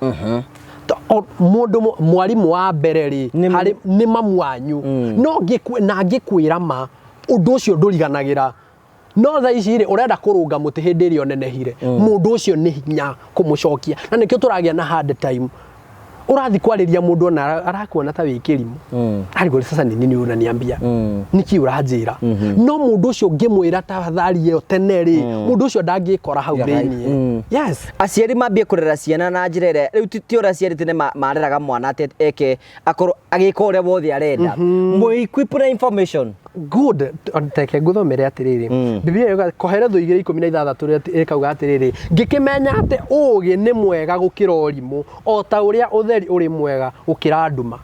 Mũndũ mwarimũ wa mbere rĩ, harĩ nĩ mamu wanyu. No na ngĩkwĩra ma ũndũ ũcio ndũriganagĩra. No thaa ici rĩ, ũrenda kũrũnga mũtĩ hĩndĩ ĩrĩa ũnenehire. Mũndũ ũcio nĩ hinya kũmũcokia, na nĩkĩo tũragĩa na hard time. Ũrathiĩ kwarĩria mũndũ, ona arakuona ta wĩ kĩrimũ. Arigwo, sasa ni nini unaniambia? Nĩkĩ ũranjĩra? No mũndũ ũcio ũngĩmwĩra tafadhali ĩyo tene rĩ, mũndũ ũcio ndangĩkora hau You're right. thĩiniĩ. Yes. Aciari mambie kũrera ciana na njĩra ĩrĩa rĩu ti ũrĩa aciari tene mareraga mwana atĩ eke akorwo agĩka ũrĩa wothe arenda, mũequip na information. Good. Teke nguthomere atiriri. Biblia yuga Koheretho 2:16 ĩkauga atĩrĩrĩ, ngĩkĩmenya atĩ ũũgĩ nĩ mwega gũkĩra ũrimũ, o ta ũrĩa ũtheri ũrĩ mwega gũkĩra nduma.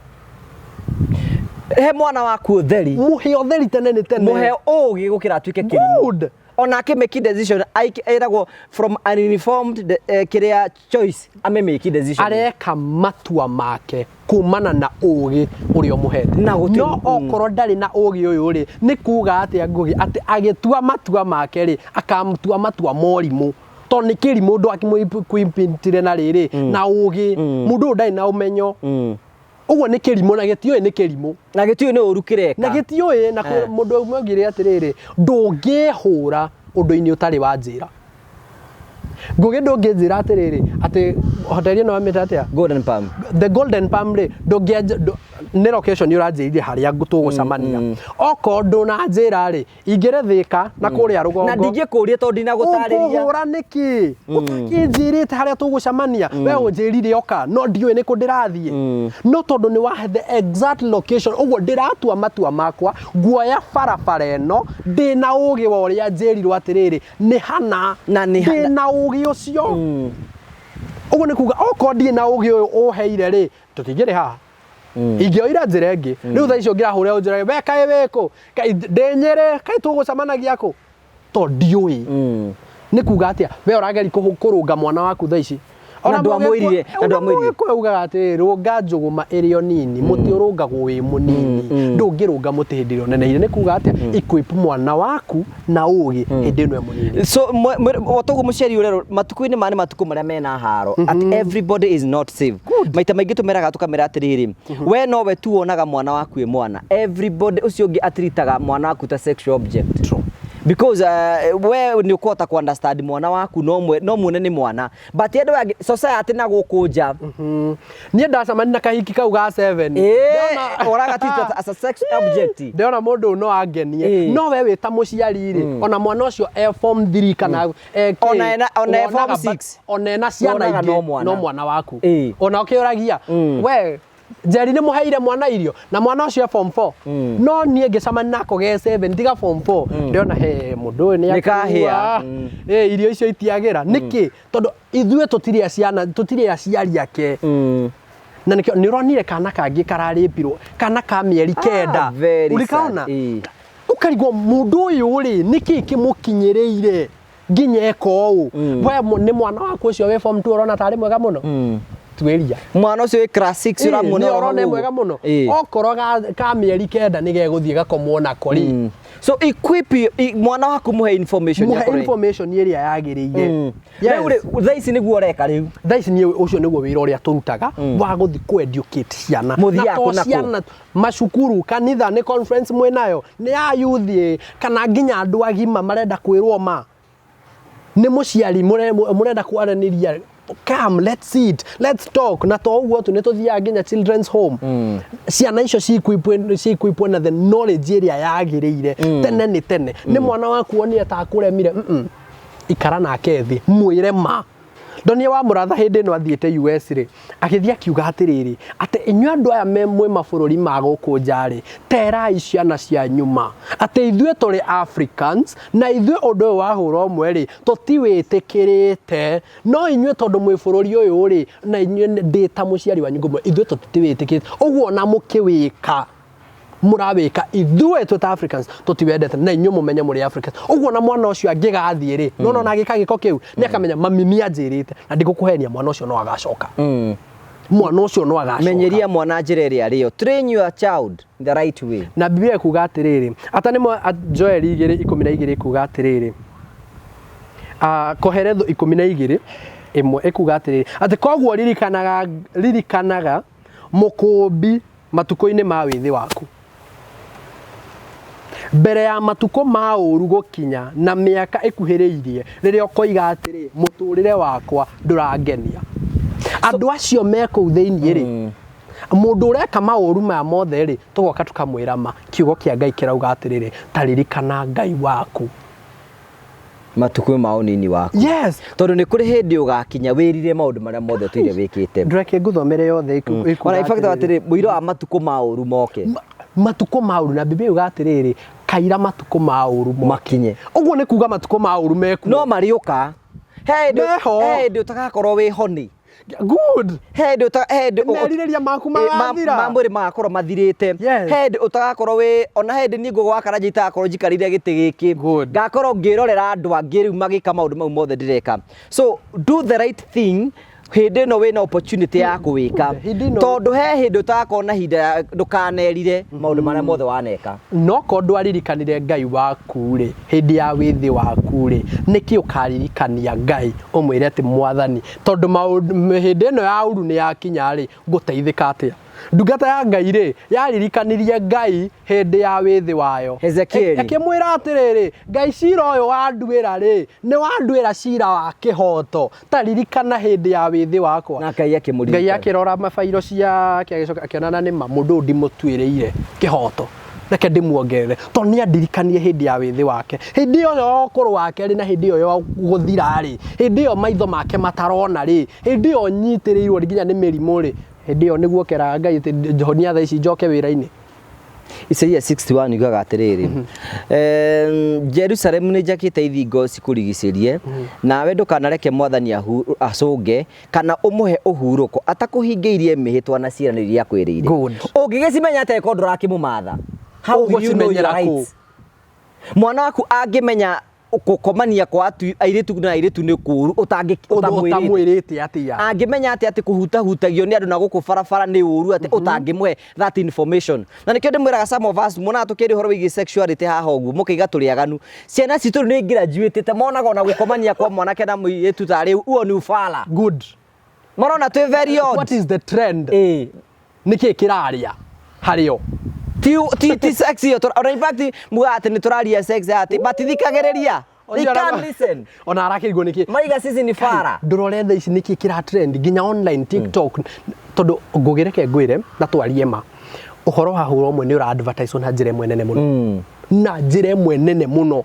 He mwana waku ũtheri. Mũhe ũtheri tene nĩ tene. Mũhe ũgĩ gũkĩra atuĩke kĩrimũ. Good. Ona akĩ decision ĩragwo from an informed kĩrĩa choice ame-make decision. Areka matua make kumana na ũgĩ ũrĩa ũmũhete. Na no okorwo ndarĩ na ũgĩ ũyũ rĩ, nĩ kuga atĩa, Ngugi, atĩ agĩtua matua make rĩ, akatua matua morimũ, tondũ nĩ kĩrimũ ũndũ akĩmũimpintire na rĩrĩ na ũgĩ. Mũndũ ũyũ ndarĩ na ũmenyo. Ũguo nĩ kĩrimũ, na gĩtiũĩ nĩ kĩrimũ. Na gĩtiũĩ nĩ ũru kĩreka. Na gĩtiũĩ na mũndũ ũmwe augire atĩrĩrĩ, ndũngĩhũra ũndũ-inĩ ũtarĩ wa njĩra. Ngũgĩ, ndũngĩnjĩra atĩrĩrĩ atĩ hoteli ĩno wamĩta atĩa? Golden Palm. The Golden Palm rĩ, nĩ location ũranjĩrire harĩa tũgũcemania. Okorwo ndũnanjĩra rĩ, ingĩre Thĩka na kũrĩa rũgongo. Na ndingĩkũria tondũ ndinagũtarĩria. Ũkũhũra nĩkĩ ũtakĩnjĩrĩte harĩa tũgũcemania? We ũnjĩrire oka, no ndiũĩ nĩ kũ ndĩrathiĩ. No tondũ nĩ wahe the exact location, ũguo ndĩratua matua makwa, nguoya barabara ĩno ndĩna ũgĩ wa ũrĩa njĩrirwo atĩrĩrĩ nĩ hana. Na nĩ hana. Ndĩna ũgĩ ũcio. Ũguo nĩ kuga okorwo ndirĩ na ũgĩ ũyũ ũheire rĩ, tũtingĩrĩ haha, ingĩoire njĩra ĩngĩ. Rĩu thaa icio ngĩrahũra ũnjĩrage, we kaĩ wĩkũ? Kaĩ ndĩ Nyĩrĩ? Kaĩ tũgũcemanagia kũ? To ndiũĩ. Nĩ kuga atĩa, we ũrageri kũrũnga mwana waku thaa ici. Na ndwamwĩrire, na ndwamwĩrire. Mũgĩkũyũ ugaga atĩrĩrĩ, rũnga njũgũma ĩrĩ o nini. Mũtĩ ũrũngagwo wĩ mũnini, ndũngĩrũnga mũtĩ hĩndĩ ĩrĩa ũnenehire. Nĩ kuga atĩa, equip mwana waku na ũgĩ hĩndĩ ĩno e mũnini. So o toguo mũciari ũrerwo matukũ-inĩ maya nĩ matukũ marĩa mena haro, at everybody is not safe. Maita maingĩ tũmeraga tũkamera atĩrĩrĩ, we nowe tu wonaga mwana waku ĩ mwana, everybody ũcio ũngĩ atiritaga mwana waku ta sexual object. True. Because we nĩ ũkũhota ku understand mwana waku, no muone nĩ mwana, but andũ angĩ, society na gũkũ nja. Niĩ ndacemania na kahiki kau ga 7. Ũraga as a sex object. Ndĩrona mũndũ ũyũ no angenie. No we wĩ ta mũciari rĩ, ona mwana ũcio e form 3 kana e kĩ, Ona e form wonaga 6. Ona ena ciana Wonaga ingĩ, no mwana. No mwana waku. Ona ũkĩũragia, we Njeri, nĩ mũheire mwana irio? Na mwana ũcio e form 4. No niĩ ngĩcemania nako ge 7, tiga form 4, ndĩrona he mũndũ ũyũ nĩ Nĩ kahĩa. akua. Irio icio itiagĩra nĩkĩ? Tondũ ithuĩ tũtirĩ ciana, tũtirĩ aciari ake. Na nĩkĩo nĩ ũronire kana kangĩ kararĩpirwo, kana ka mĩeri 9. Very sad. Urikaona ũkarigwo mũndũ ũyũ rĩ, nĩkĩ kĩmũkinyĩrĩire nginya eka ũũ? We nĩ mwana waku ũcio wĩ form 2 ũrona tarĩ mwega mũno, tuĩria. Mwana ũcio wĩ class 6 ũramuona nĩ ũrona mwega mũno. Okorwo ka mĩeri 9 nĩ gegũthiĩ gakomwo nako rĩ. So equip mwana waku, muhe information Mũhe ya kũrĩ. information ĩrĩa yagĩrĩire. Yes. Rĩu rĩ, thaa ici nĩguo ũreka rĩu? Thaa ici niĩ ũcio nĩguo wĩra ũrĩa tũrutaga wa gũthiĩ kũ educate ciana. Mũthiaga Na to kũ na kũ? ciana, macukuru, kanitha, nĩ conference mwĩnayo, nĩ ya youth ĩ, kana nginya andũ agima marenda kwĩrwo ma nĩ mũciari mũrenda kwaranĩria, come, let's sit, let's talk. Na to ũguo tu, nĩ tũthiaga nginya children's home. Ciana icio ciĩquipwo na the knowledge ĩrĩa yagĩrĩire tene nĩ tene. Nĩ mwana waku wonire ta akũremire, ikara nake thĩ, mwĩre ma. Ndonie wa mũratha hĩndĩ ĩno athiĩte US rĩ, agĩthiĩ akiuga atĩrĩrĩ, atĩ inyuĩ andũ aya me mwĩ mabũrũri ma gũkũ nja rĩ, terai ciana cianyu ma atĩ ithuĩ tũrĩ Africans, na ithuĩ ũndũ ũyũ wa hũra ũmwe rĩ, tũtiwĩtĩkĩrĩte. No inyuĩ tondũ mwĩ bũrũri ũyũ rĩ, na inyuĩ ndĩ ta mũciari wanyu ngũmwe, ithuĩ tũtiwĩtĩkĩrĩte ũguo, ona mũkĩwĩka. Mũrawĩka ithuĩ twĩ ta Africans tũtiwendete, na inyuĩ mũmenye mũrĩ Africans. Ũguo na mwana ũcio angĩgathiĩ rĩ, no nona agĩka gĩko kĩu nĩ akamenya mami nĩ anjĩrĩte, na ndĩgũkũhenia, mwana ũcio no agacoka, mwana ũcio no agacoka. Menyeria mwana njĩra ĩrĩa arĩyo. Train your child in the right way. Na Biblia ĩkuga atĩrĩrĩ, ata nĩ Joeli 2:12 ĩkuga atĩrĩrĩ, Koheretho 12:1 ĩkuga atĩrĩrĩ, atĩ koguo ririkanaga, ririkanaga mũkũmbi matukũ-inĩ ma wĩthĩ waku, mbere ya matukũ ma ũũru gũkinya na mĩaka ĩkuhĩrĩirie, rĩrĩa ũkoiga atĩrĩ, mũtũrĩre wakwa ndũrangenia. Andũ acio me kũu thĩinĩ rĩ, mũndũ ũreka maũru maya mothe rĩ, tũgoka tũkamwĩra ma kiugo kĩa Ngai kĩrauga atĩrĩrĩ, ta ririkana Ngai waku matukũ ma ũnini waku. Tondũ nĩ kũrĩ hĩndĩ ũgakinya wĩrire maũndũ marĩa mothe ũtũire wĩkĩte. Ndũreke ngũthomere yothe ĩkuga Ona in fact atĩrĩrĩ. Atĩrĩ, mũira wa matukũ ma ũru moke. Matukũ ma ũru, na Biblia yuga atĩrĩrĩ, kaira matukũ ma ũru moke. Makinye. Ũguo nĩ kuga matukũ ma ũru mekuo. No marĩũka. He hĩndĩ Meho. He hĩndĩ ũtagakorwo wĩ honi. Good. He hĩndĩ he hĩndĩ Merirĩria maku magathira. Ma mwĩrĩ magakorwo mathirĩte. He hĩndĩ ũtagakorwo wĩ ona he hĩndĩ niĩ ngũgwa karanja itagakorwo njikarĩire gĩtĩ gĩkĩ. Ngakorwo ngĩrorera andũ angĩ rĩu magĩka maũndũ mau mothe ndĩreka. So do the right thing hĩndĩ ĩno wĩna opportunity ya kũwĩka. Hĩndĩ ĩno- Tondũ he hĩndĩ ũtagakorwo na ihinda ndũkanerire maũndũ marĩa mothe waneka. No ko ndwaririkanire Ngai waku rĩ, hĩndĩ ya wĩthĩ waku rĩ, nĩkĩ ũkaririkania Ngai ũmwĩre atĩ mwathani, tondũ maũndũ hĩndĩ ĩno ya ũru nĩ yakinya rĩ, ngũteithĩka atĩa? Ndungata ya Ngai rĩ, yaririkanirie Ngai hĩndĩ ya wĩthĩ wayo. Hezekieli. Akĩmwĩra atĩrĩrĩ, Ngai, cira ũyũ wanduĩra rĩ, nĩ wanduĩra cira wa kĩhoto? Ta ririkana hĩndĩ ya wĩthĩ wakwa. Na Ngai akĩmũririkana. Ngai akĩrora mabairo ciake, agĩcoka akĩona nĩ ma mũndũ ũyũ ndimũtuĩrĩire kĩhoto, reke ndĩmuongerere, tondũ nĩ andirikanie hĩndĩ ya wĩthĩ wake, hĩndĩ ĩyo ya ũkũrũ wake rĩ, na hĩndĩ ĩyo ya gũthira rĩ, hĩndĩ ĩyo maitho make matarona rĩ, hĩndĩ ĩyo nyitĩrĩirwo nginya nĩ mĩrimũ rĩ, hĩndĩ ĩyo nĩguo keraga Ngai atĩ njonia thaa ici njoke wĩra-inĩ. Isaia 61 yugaga atĩrĩrĩ, Jerusalemu nĩ njakĩte ithingo cikũrigicĩrie, nawe ndũkanareke mwathani acũnge kana ũmũhe ũhurũko atakũhingĩirie mĩhĩtwa na ciĩranĩro iria akwĩrĩire. Good. Ũngĩgĩcimenya atĩa angĩkorwo ndũrakĩmũmatha? How will you know your Ũgũcimenyera kũ? rights? Mwana waku angĩmenya gũkomania kwa airĩtu na airĩtu nĩ kũũru ũtamwĩrĩte? Ũtamwĩrĩte atĩa? Angĩmenya atĩ kũhutahutagio nĩ andũ na gũkũ barabara nĩ ũru atĩ ũtangĩmũhe that information? Na nĩkĩo ndĩmwĩraga, some of us muonaga tũkĩaria ũhoro wĩgiĩ sexuality haha ũguo mũkaiga tũrĩ aganu. Ciana citũ rĩu nĩ graduate, monaga ona gũkomania kwa mwanake na mũirĩtu tarĩ uo nĩ ufala. Good. Marona twĩ very odd. What is the trend? Ĩĩ. Nĩkĩ kĩraria harĩo? Ti sex ĩyo ona in fact mugaga atĩ nĩ tũraria sex, atĩ matithikagĩrĩria. They can't listen. Ona arakĩrigwo nĩkĩ. Maiga sisi ni fara. Ndũrore thaa ici nĩkĩ kĩra trend nginya online, TikTok, tondũ ngũgĩreke ngwĩre na twarie ma, ũhoro wa hũra ũmwe nĩ ũra advertise na njĩra ĩmwe nene mũno, na njĩra ĩmwe nene mũno.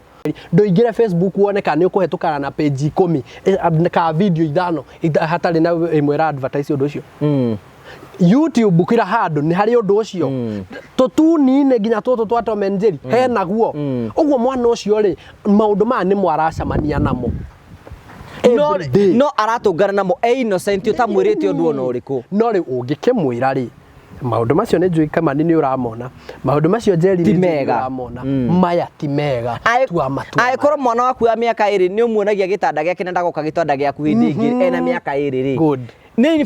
Ndũingĩre Facebook wone kana nĩ ũkũhetũkana na page 10 ka video 5 hatarĩ na ĩmwe ĩra advertise ũndũ ũcio. YouTube kila handũ nĩ harĩ ũndũ ũcio, tũtuni-inĩ nginya tũtũ twa Tom and Jerry henaguo. Ũguo mwana ũcio rĩ, maũndũ maya nĩmo aracemania namo No, every day. no aratũngana namo e innocent ũtamwĩrĩte ũndũ ona ũrĩkũ. No rĩu ũngĩkĩmwĩra rĩ, maũndũ macio nĩ njũĩ Kamani nĩ ũramona, maũndũ macio Jerry Ti nĩ njũĩ nĩ mega. ũramona, maya ti mega, tua matua. Angĩkorwo mwana waku wa mĩaka 2 nĩ ũmuonagia gĩtanda gĩake na ndagoka gĩtanda gĩaku hĩndĩ ĩngĩ ena mĩaka 2 rĩ, Good. nĩ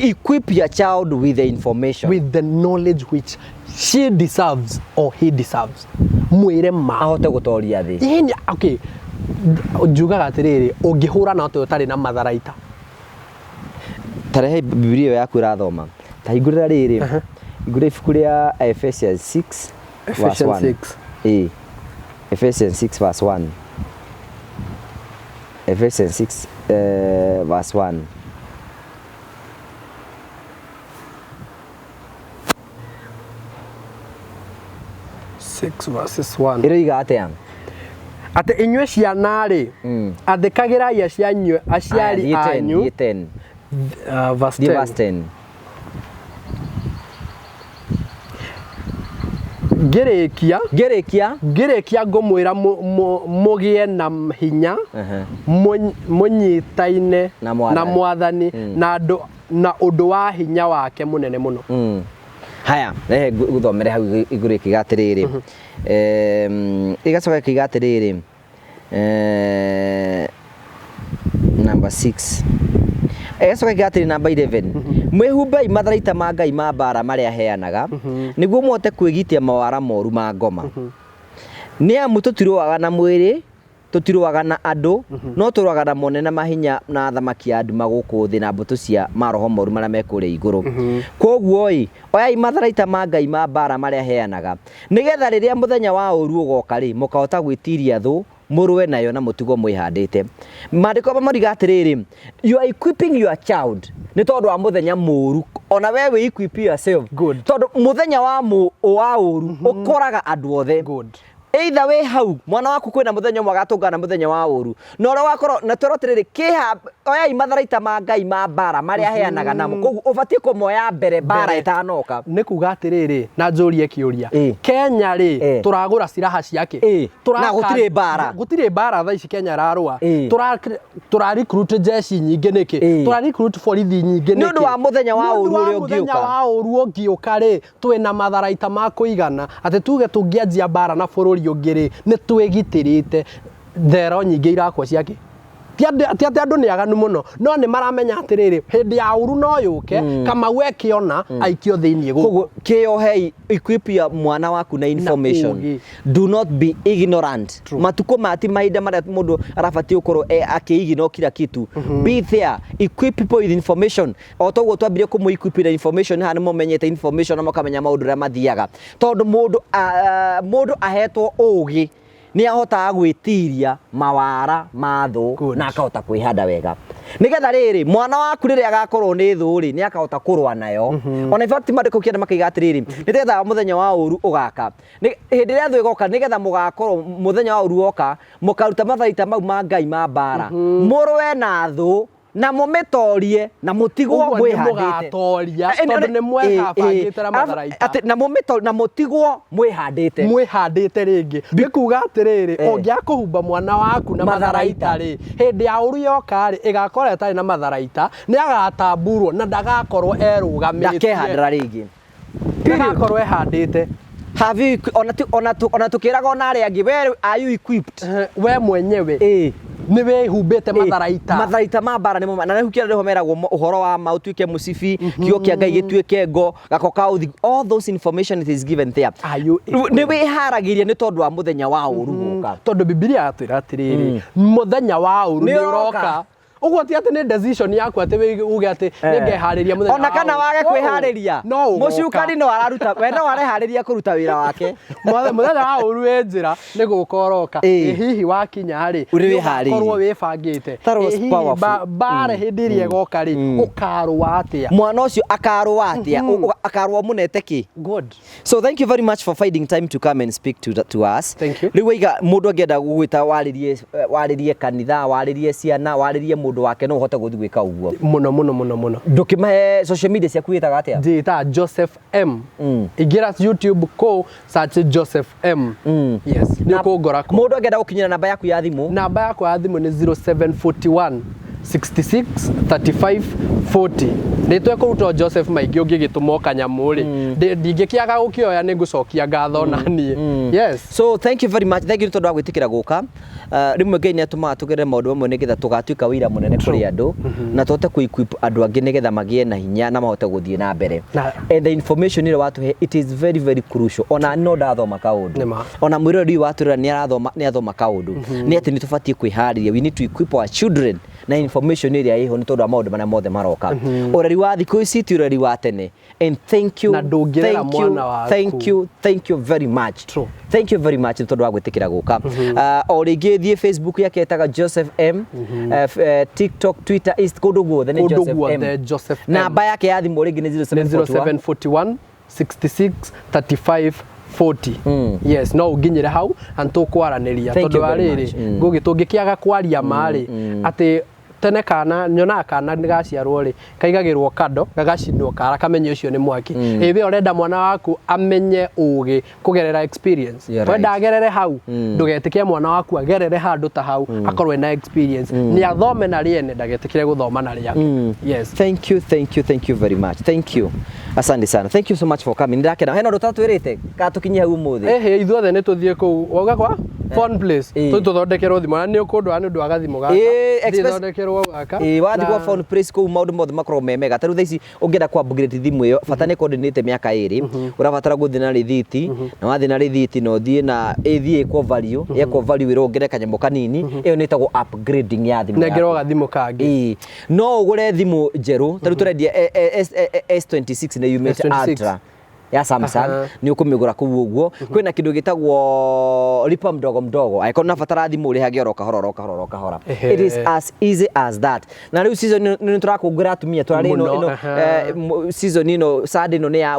equip your child with the information, with the knowledge which she deserves or he deserves. Mwĩre ma ahote gũtoria thĩ. Ĩni, okay, njugaga atĩrĩrĩ, ũngĩhũrana atĩa ũtarĩ na matharaita? Tarehe Bibilia ĩyo yaku ĩrathoma, ta hingũrĩra rĩrĩ, hingũrĩra ibuku rĩa Ephesians 6 verse Ephesians 1. 6. Ĩĩ, Ephesians 6 verse 1. Ephesians 6 verse 1. 6 verses 1. Ĩroiga atĩa? Atĩ inyuĩ ciana rĩ, athĩkagĩrai aciari Aya, thiĩ 10, anyu. Thiĩ 10. Verse Thiĩ 10. verse 10. Ngĩrĩkia, Ngĩrĩkia. Ngĩrĩkia ngũmwĩra mũgĩe na hinya mũnyitaine Na Mwathani. Na mwathani na andũ na ũndũ wa hinya wake mũnene mũno. Haya, rehe ngũthomere hau igũrũ ĩkiuga atĩrĩrĩ, ĩgacoka ĩkiuga atĩrĩrĩ, number 6, ĩgacoka ĩkiuga atĩrĩ, number 11, mwĩhumbei matharaita ma Ngai ma mbara marĩa aheanaga, nĩguo mũhote kwĩgitia mawara moru ma ngoma. Nĩ amu tũtirũaga na mwĩrĩ, tũtirũaga na andũ, no tũrũaga na monene, mahinya na athamaki a nduma gũkũ thĩ, na mbũtũ cia maroho moru marĩa me kũrĩa igũrũ. Kwoguo ĩ, oyai matharaita ma Ngai ma mbara marĩa aheanaga, nĩgetha rĩrĩa mũthenya wa ũũru ũgoka rĩ, mũkahota gwĩtiria thũ, mũrũe nayo na mũtigwo mwĩhandĩte. Maandĩko mariga atĩrĩrĩ, you are equipping your child nĩ tondũ wa mũthenya mũũru, ona we wĩ equip yourself. Good. Tondũ mũthenya wa ũũru ũkoraga andũ othe. Good. Either wĩ hau mwana waku, kwĩna mũthenya ũmwe agatũngana na mũthenya wa ũru, na ũrĩa wakorwo na twerwo atĩrĩrĩ, kĩha oyai matharaita ma Ngai ma mbara marĩa aheanaga namo, koguo ũbatiĩ kũmoya mbere mbara Mbere. ĩtanoka. Nĩ kuga atĩrĩrĩ, na njũrie kĩũria. Kenya rĩ, tũragũra silaha ciake? Na gũtirĩ mbara. Gũtirĩ mbara thaa ici Kenya ĩrarũa. Tũra recruit jeshi nyingĩ nĩkĩ? Tũra recruit borithi nyingĩ Nĩ ũndũ nĩkĩ? wa mũthenya wa Nĩ ũndũ ũru wa ũrĩa mũthenya ũngĩũka. wa ũru ũngĩũka rĩ, twĩna matharaita ma kũigana atĩ tuge tũngĩanjia mbara na bũrũri ũngĩ rĩ, nĩ twĩgitĩrĩte. Thero nyingĩ irakwo ciake, ti atĩ andũ nĩ aganu mũno, no nĩ maramenya atĩrĩrĩ, hĩndĩ ya ũru no yũke, Kamau ekĩona aikio thĩinĩ gũkũ. Koguo kĩohei, equip ya mwana waku na information. Ũũgĩ. Do not be ignorant. Matukũ maya ti mahinda marĩa mũndũ arabatiĩ gũkorwo akĩignore kila kitu. Be there, equip people with information. O toguo twambire kũmũ equip na information haha, nĩ mũmenyete information na mũkamenya maũndũ ũrĩa mathiaga, tondũ mũndũ ahetwo ũũgĩ nĩ ahotaga gwĩtiria mawara ma thũ na akahota kwĩhanda wega, nĩgetha rĩrĩ mwana waku rĩrĩa agakorwo nĩ thũ rĩ, nĩ akahota kũrũa nayo. Ona in fact maandĩko kĩanda makaiga atĩrĩrĩ, nĩgetha mũthenya wa ũru ũgaka, hĩndĩ ĩrĩa thũ ĩgoka, nĩgetha mũgakorwo mũthenya wa ũru woka, mũkaruta matharaita mau ma Ngai ma mbara, mũrũe na thũ na mũmĩtorie na mũtigwo Ũguo nĩ mwĩhandĩte. Mũgatoria tondũ nĩ mwebangĩte na matharaita. Atĩ na mũtigwo mwĩhandĩte. Mwĩhandĩte rĩngĩ nĩ kuga atĩrĩrĩ, ũngĩaga kũhumba mwana waku na matharaita. Matharaita rĩ, hĩndĩ ya ũru yoka rĩ, ĩgakorwo ĩtarĩ na matharaita, nĩ agatamburwo na ndagakorwo erũgamĩtie. Ndakehandĩra rĩngĩ. Ndagakorwo ehandĩte. Have you ona tukĩraga ona arĩa angĩ, we are you equipped? We mwenyewe nĩ wĩhumbĩte matharaita? Matharaita ma mbara nĩmo, na rĩu kĩrĩa nĩho meragwo ũhoro wa ma ũtuĩke mũcibi, kiugo kĩa Ngai gĩtuĩke ngo gako ka ũthi, all those information, it is given there. Are you Nĩ wĩharagĩria nĩ tondũ wa mũthenya wa ũru gũka. Tondũ Bibilia yatwĩra atĩrĩrĩ, mũthenya wa ũru Nĩ nĩ ũroka. ũroka. Ũguo ti atĩ nĩ decision yaku atĩ uge atĩ nĩ ngeharĩria mũthenya Ona wa kana ũru. wage kwĩharĩria, No ũgoka. Mũcukani no araruta, we no areharĩria kũruta wĩra wake. Mũthenya wa ũru wĩ njĩra nĩ gũka ũroka. Ĩ hihi wakinya rĩ, Ũrĩ nĩ wĩharĩirie. ũgakorwo wĩbangĩte? That was Ĩ hihi powerful. mbara hĩndĩ ĩrĩa ĩgoka rĩ, ũkarũa atĩa? Mwana ũcio akarũa atĩa? Akarũa mũnete kĩ? Good. So thank you very much for finding time to come and speak to us. Thank you. Rĩu waiga mũndũ angĩenda gũgwĩta warĩrie kanitha, warĩrie ciana, warĩrie mũndũ wake, no ũhote gũthiĩ gwĩka ũguo? Mũno mũno mũno mũno. Ndũkĩmahe social media ciaku, wĩtaga atĩa? Njĩtaga Joseph M. Ingĩra YouTube kũu, search Joseph M. Yes, nĩ ũkũngora kũu. Mũndũ angĩenda gũkinyĩra namba yaku ya thimũ? Namba yakwa ya thimũ nĩ 0741 66 35 40. Rĩtwa ĩkũrutwo Joseph maingĩ, ũngĩgĩtũma o kanyamũ rĩ, ndingĩkĩaga gũkĩoya, nĩ ngũcokia ngatho na niĩ. Yes. So thank you very much, thank you nĩ tondũ wa gwĩtĩkĩra gũka. Rĩmwe Ngai nĩ atũmaga tũgerere maũndũ mamwe nĩgetha tũgatuĩka wĩira mũnene kũrĩ andũ na tũhote kũ equip andũ angĩ nĩgetha magĩe na hinya na mahote gũthiĩ na mbere. And the information ĩrĩa watũhe, it is very very crucial. Ona no ndathoma kaũndũ. Nĩ ma. Ona mwĩroreri watũrera nĩ arathoma, nĩ athoma kaũndũ, nĩ atĩ nĩ tũbatiĩ kwĩharĩria. We need to equip our children na information ĩrĩa ĩho nĩ tondũ wa maũndũ marĩa mothe maroka. Ũreri wa thikũ ici ti ũreri wa tene. And thank you. Na ndũngĩrera Thank you, mwana waku. thank you, thank you very much. True. Thank you very much nĩ tondũ wa gwĩtĩkĩra gũka. O rĩngĩ, thiĩ Facebook yake ĩtaga Joseph M. TikTok, Twitter, East, kũndũ guothe nĩ Kũndũ Joseph M. guothe Joseph M. Namba yake ya thimũ rĩngĩ nĩ nĩ 0741 0741 66 35 40. Yes, no ũnginyĩre hau na nĩtũkwaranĩria. Thank Tondũ you wa very rĩrĩ, much. Ngũgĩ tũngĩkĩaga kwaria ma rĩ, atĩ Tene kana nyonaga kana nĩ gaciarwo rĩ, kaigagĩrwo kando, gagacinwo kara, kamenye ũcio nĩ mwaki. Ĩ we ũrenda mwana waku amenye ũgĩ kũgerera experience? You're Wenda right. agerere hau? Ndũgetĩkĩre mwana waku agerere handũ ta hau akorwo ena experience. Nĩ athome na rĩene, ndagetĩkĩre gũthoma na rĩake. Yes. Thank you, thank you, thank you very much. Thank you, asante sana. Thank you so much for coming. Ndakena hena ũndũ ũtatwĩrĩte kana tũkinye hau ũmũthĩ? Ĩhĩ, ithuothe nĩ tũthiĩ kũu wauga kwa Phone Place. Ĩĩ. Tũthiĩ tũthondekerwo thimũ na nĩ ũkũndwara nĩ ũndũ wa gathimũ gaka. Ĩĩ, Thiĩ thondekerwo gaka. Ĩĩ, wathiĩ Na- kwa Phone Place kũu maũndũ mothe makoragwo me mega. Ta rĩu thaa ici ũngĩenda ku upgrade thimũ ĩyo, bata nĩ ĩkorwo ndĩnĩte mĩaka 2, ũrabatara gũthiĩ na rĩthiti, na wathiĩ na rĩthiti na ũthiĩ na ĩthiĩ ĩkwo value, yekwo value ĩrwo wongerere kanyamũ kanini, ĩyo nĩ ĩtagwo upgrading ya thimũ Nengerwo yaku. gathimũ kangĩ. Ĩĩ, no ũgũre thimũ njerũ. Ta rĩu tũrendia S26 nĩ yumĩte S26. Ultra ya Samsung. Nĩ ũkũmĩgũra kũu ũguo. Kwĩna kĩndũ gĩtagwo lipa mdogo mdogo, angĩkorwo nĩ thimũ ũrĩhage oro kahora, oro kahora, oro kahora. It is as easy as that. Na rĩu season nĩ tũrakũngũĩra atumia tũrarĩ ĩno Mũno, ĩno season ĩno, Sunday ĩno nĩ ya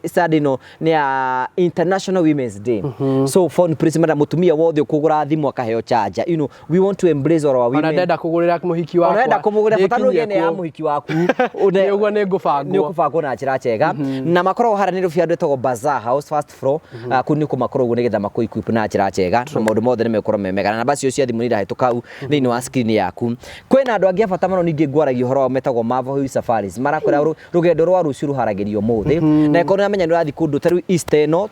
Sunday ĩno nĩ ya International Women's Day. So Phone Place mara mũtumia wothe ũkũgũra thimũ akaheo charger. We want to embrace all our Ona women. ndenda kũgũrĩra mũhiki wakwa. Ona wenda kũmũgũrĩra, bata nĩ ndĩkinyie ũgĩe ya kuo. mũhiki waku. Nĩ ũguo nĩ ngũbangwo. Nĩ ũkũbangwo na njĩra njega. Na makoragwo harĩa Nairobi handũ ĩtagwo Bazaar House, first floor. Kũu nĩkuo makoragwo nĩgetha makũ equip na njĩra njega na maũndũ mothe nĩ megũkorwo me mega. Na namba cio cia thimũ nĩ irahĩtũka hau thĩinĩ wa screen yaku. Kwĩna andũ angĩ a bata mũno ningĩ ngwaragia ũhoro wao, metagwo Marvel Hill Safaris. Marakwĩra rũgendo rwa rũciũ rũharagĩrio ũmũthĩ, na ĩkorwo nĩ ũramenya nĩ ũrathiĩ kũndũ ta rĩu Easter ĩno,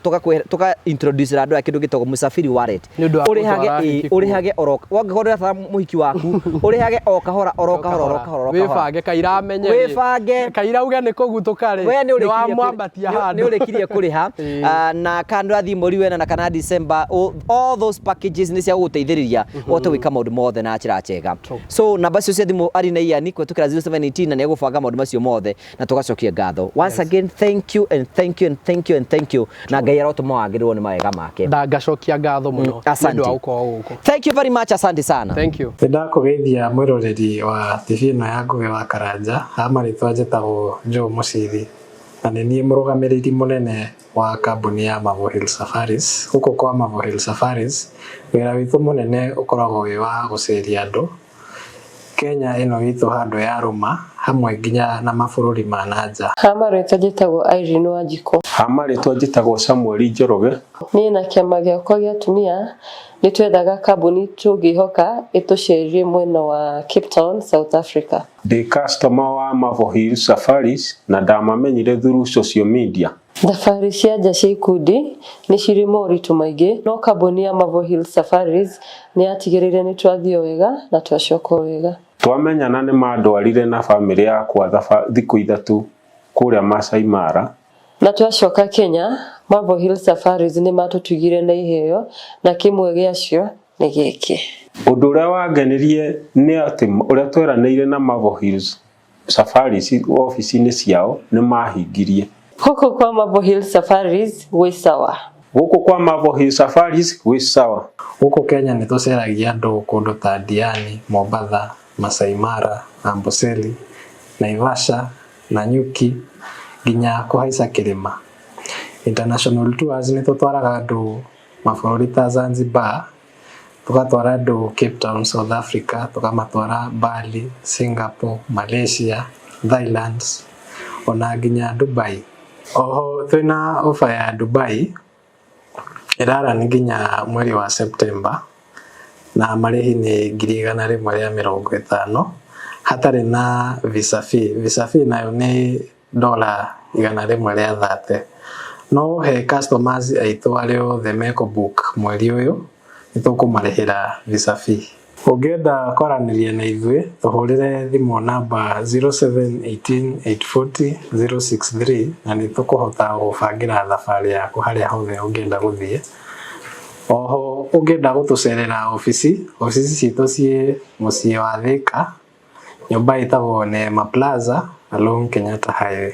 tũka introduce andũ aya kĩndũ gĩtagwo Musafiri Wallet. Nĩ ũndũ wa Ũrĩhage gũtwara ĩĩ, ahiki kuo. Ũrĩhage oro wangĩkorwo ndũratwara mũhiki waku, ũrĩhage o kahora, oro kahora, oro kahora, oro kahora. Wĩbange kaira amenye rĩ. Wĩbange. Kaira uge nĩ kũguthũka rĩ, We nĩ nĩ ũrĩkirie wamwambatia handũ. Nĩ ũrĩkirie kũrĩha. Ah, na kana ũrathiĩ mweri wena na kana December, all those packages nĩ cia gũgũteithĩrĩria ũhote gwĩka maũndũ mothe na njĩra njega. So namba cio cia thimũ arĩ na Ian kũhetũkĩra 0718 na nĩ egũbanga maũndũ macio mothe na tũgacokia ngatho. Once again, thank you and thank you and thank you and thank you, na Ngai arotũma wagĩrĩrwo nĩ mawega make. Ndangacokia ngatho mũno nĩ Asante. ũndũ wa gũkorwo gũkũ. Thank you very much, asante sana. Thank you. Nĩ ndakũgeithia mwĩroreri wa TV ĩno ya Ngũgĩ wa Karanja. Ha marĩtwa njĩtagwo Joe Mũciri na nĩ niĩ mũrũgamĩrĩri mũnene wa kambuni ya Marvel Hill Safaris. Gũkũ kwa Marvel Hill Safaris, wĩra witũ mũnene ũkoragwo wĩ wa gũceria andũ Kenya ĩno itũ handũ ya rũma hamwe nginya na mabũrũri ma na nja. Ha marĩtwa njĩtagwo Irene Wanjikũ. Ha marĩtwa njĩtagwo Samuel Njoroge. Niĩ na kĩama gĩakwa gĩa atumia nĩ twethaga kambuni tũngĩhoka ĩtũcerie mwena wa Cape Town, South Africa. Ndĩ customer wa Marvel Hill Safaris na ndamamenyire through social media. Thabarĩ cia nja cia ikundi nĩ cirĩ moritũ maingĩ, no kambuni ya Marvel Hill Safaris nĩ yatigĩrĩire nĩ twathiĩ o wega na twacoka o wega. Twamenyana nĩ mandwarire na bamĩrĩ yakwa thikũ 3 kũrĩa Masai Mara. Na twacoka Kenya, Marvel Hill Safaris nĩ matũtugire na iheo na kĩmwe gĩacio nĩ gĩkĩ. Ũndũ ũrĩa wangenirie nĩ atĩ ũrĩa tweranĩire na Marvel Hills Safaris obici-inĩ ciao nĩ mahingirie. Gũkũ kwa Marvel Hill Safaris gwĩ sawa. Gũkũ kwa Marvel Hill Safaris gwĩ sawa. Gũkũ Kenya nĩ tũceragia andũ kũndũ ta Diani, Mombatha, Masai Mara, Amboseli, Naivasha, Nanyuki nginya kũhaica kĩrĩma. International tours nĩ tũtwaraga andũ mabũrũri ta Zanzibar, tũgatwara andũ Cape Town, South Africa, tũkamatwara Bali, Singapore, Malaysia, Thailand ona nginya Dubai. Oho twĩna offer ya Dubai ĩrarani nginya mweri wa September na marĩhi nĩ 150,000 hatarĩ na visa fee. Visa fee nayo nĩ $130. No he customers aitũ arĩa othe mekũ book mweri ũyũ nĩ tũkũmarĩhĩra visa fee. Ũngĩenda kwaranĩria na ithuĩ tũhũrĩre thimũ namba 0718 840 063 na nĩ tũkũhota gũbangĩra thabarĩ yaku harĩa hothe ũngĩenda gũthiĩ. Oho ũngĩenda gũtũcerera obici, obici citũ ciĩ mũciĩ wa Thika, nyũmba ĩtagwo Neema Plaza along Kenyatta Highway.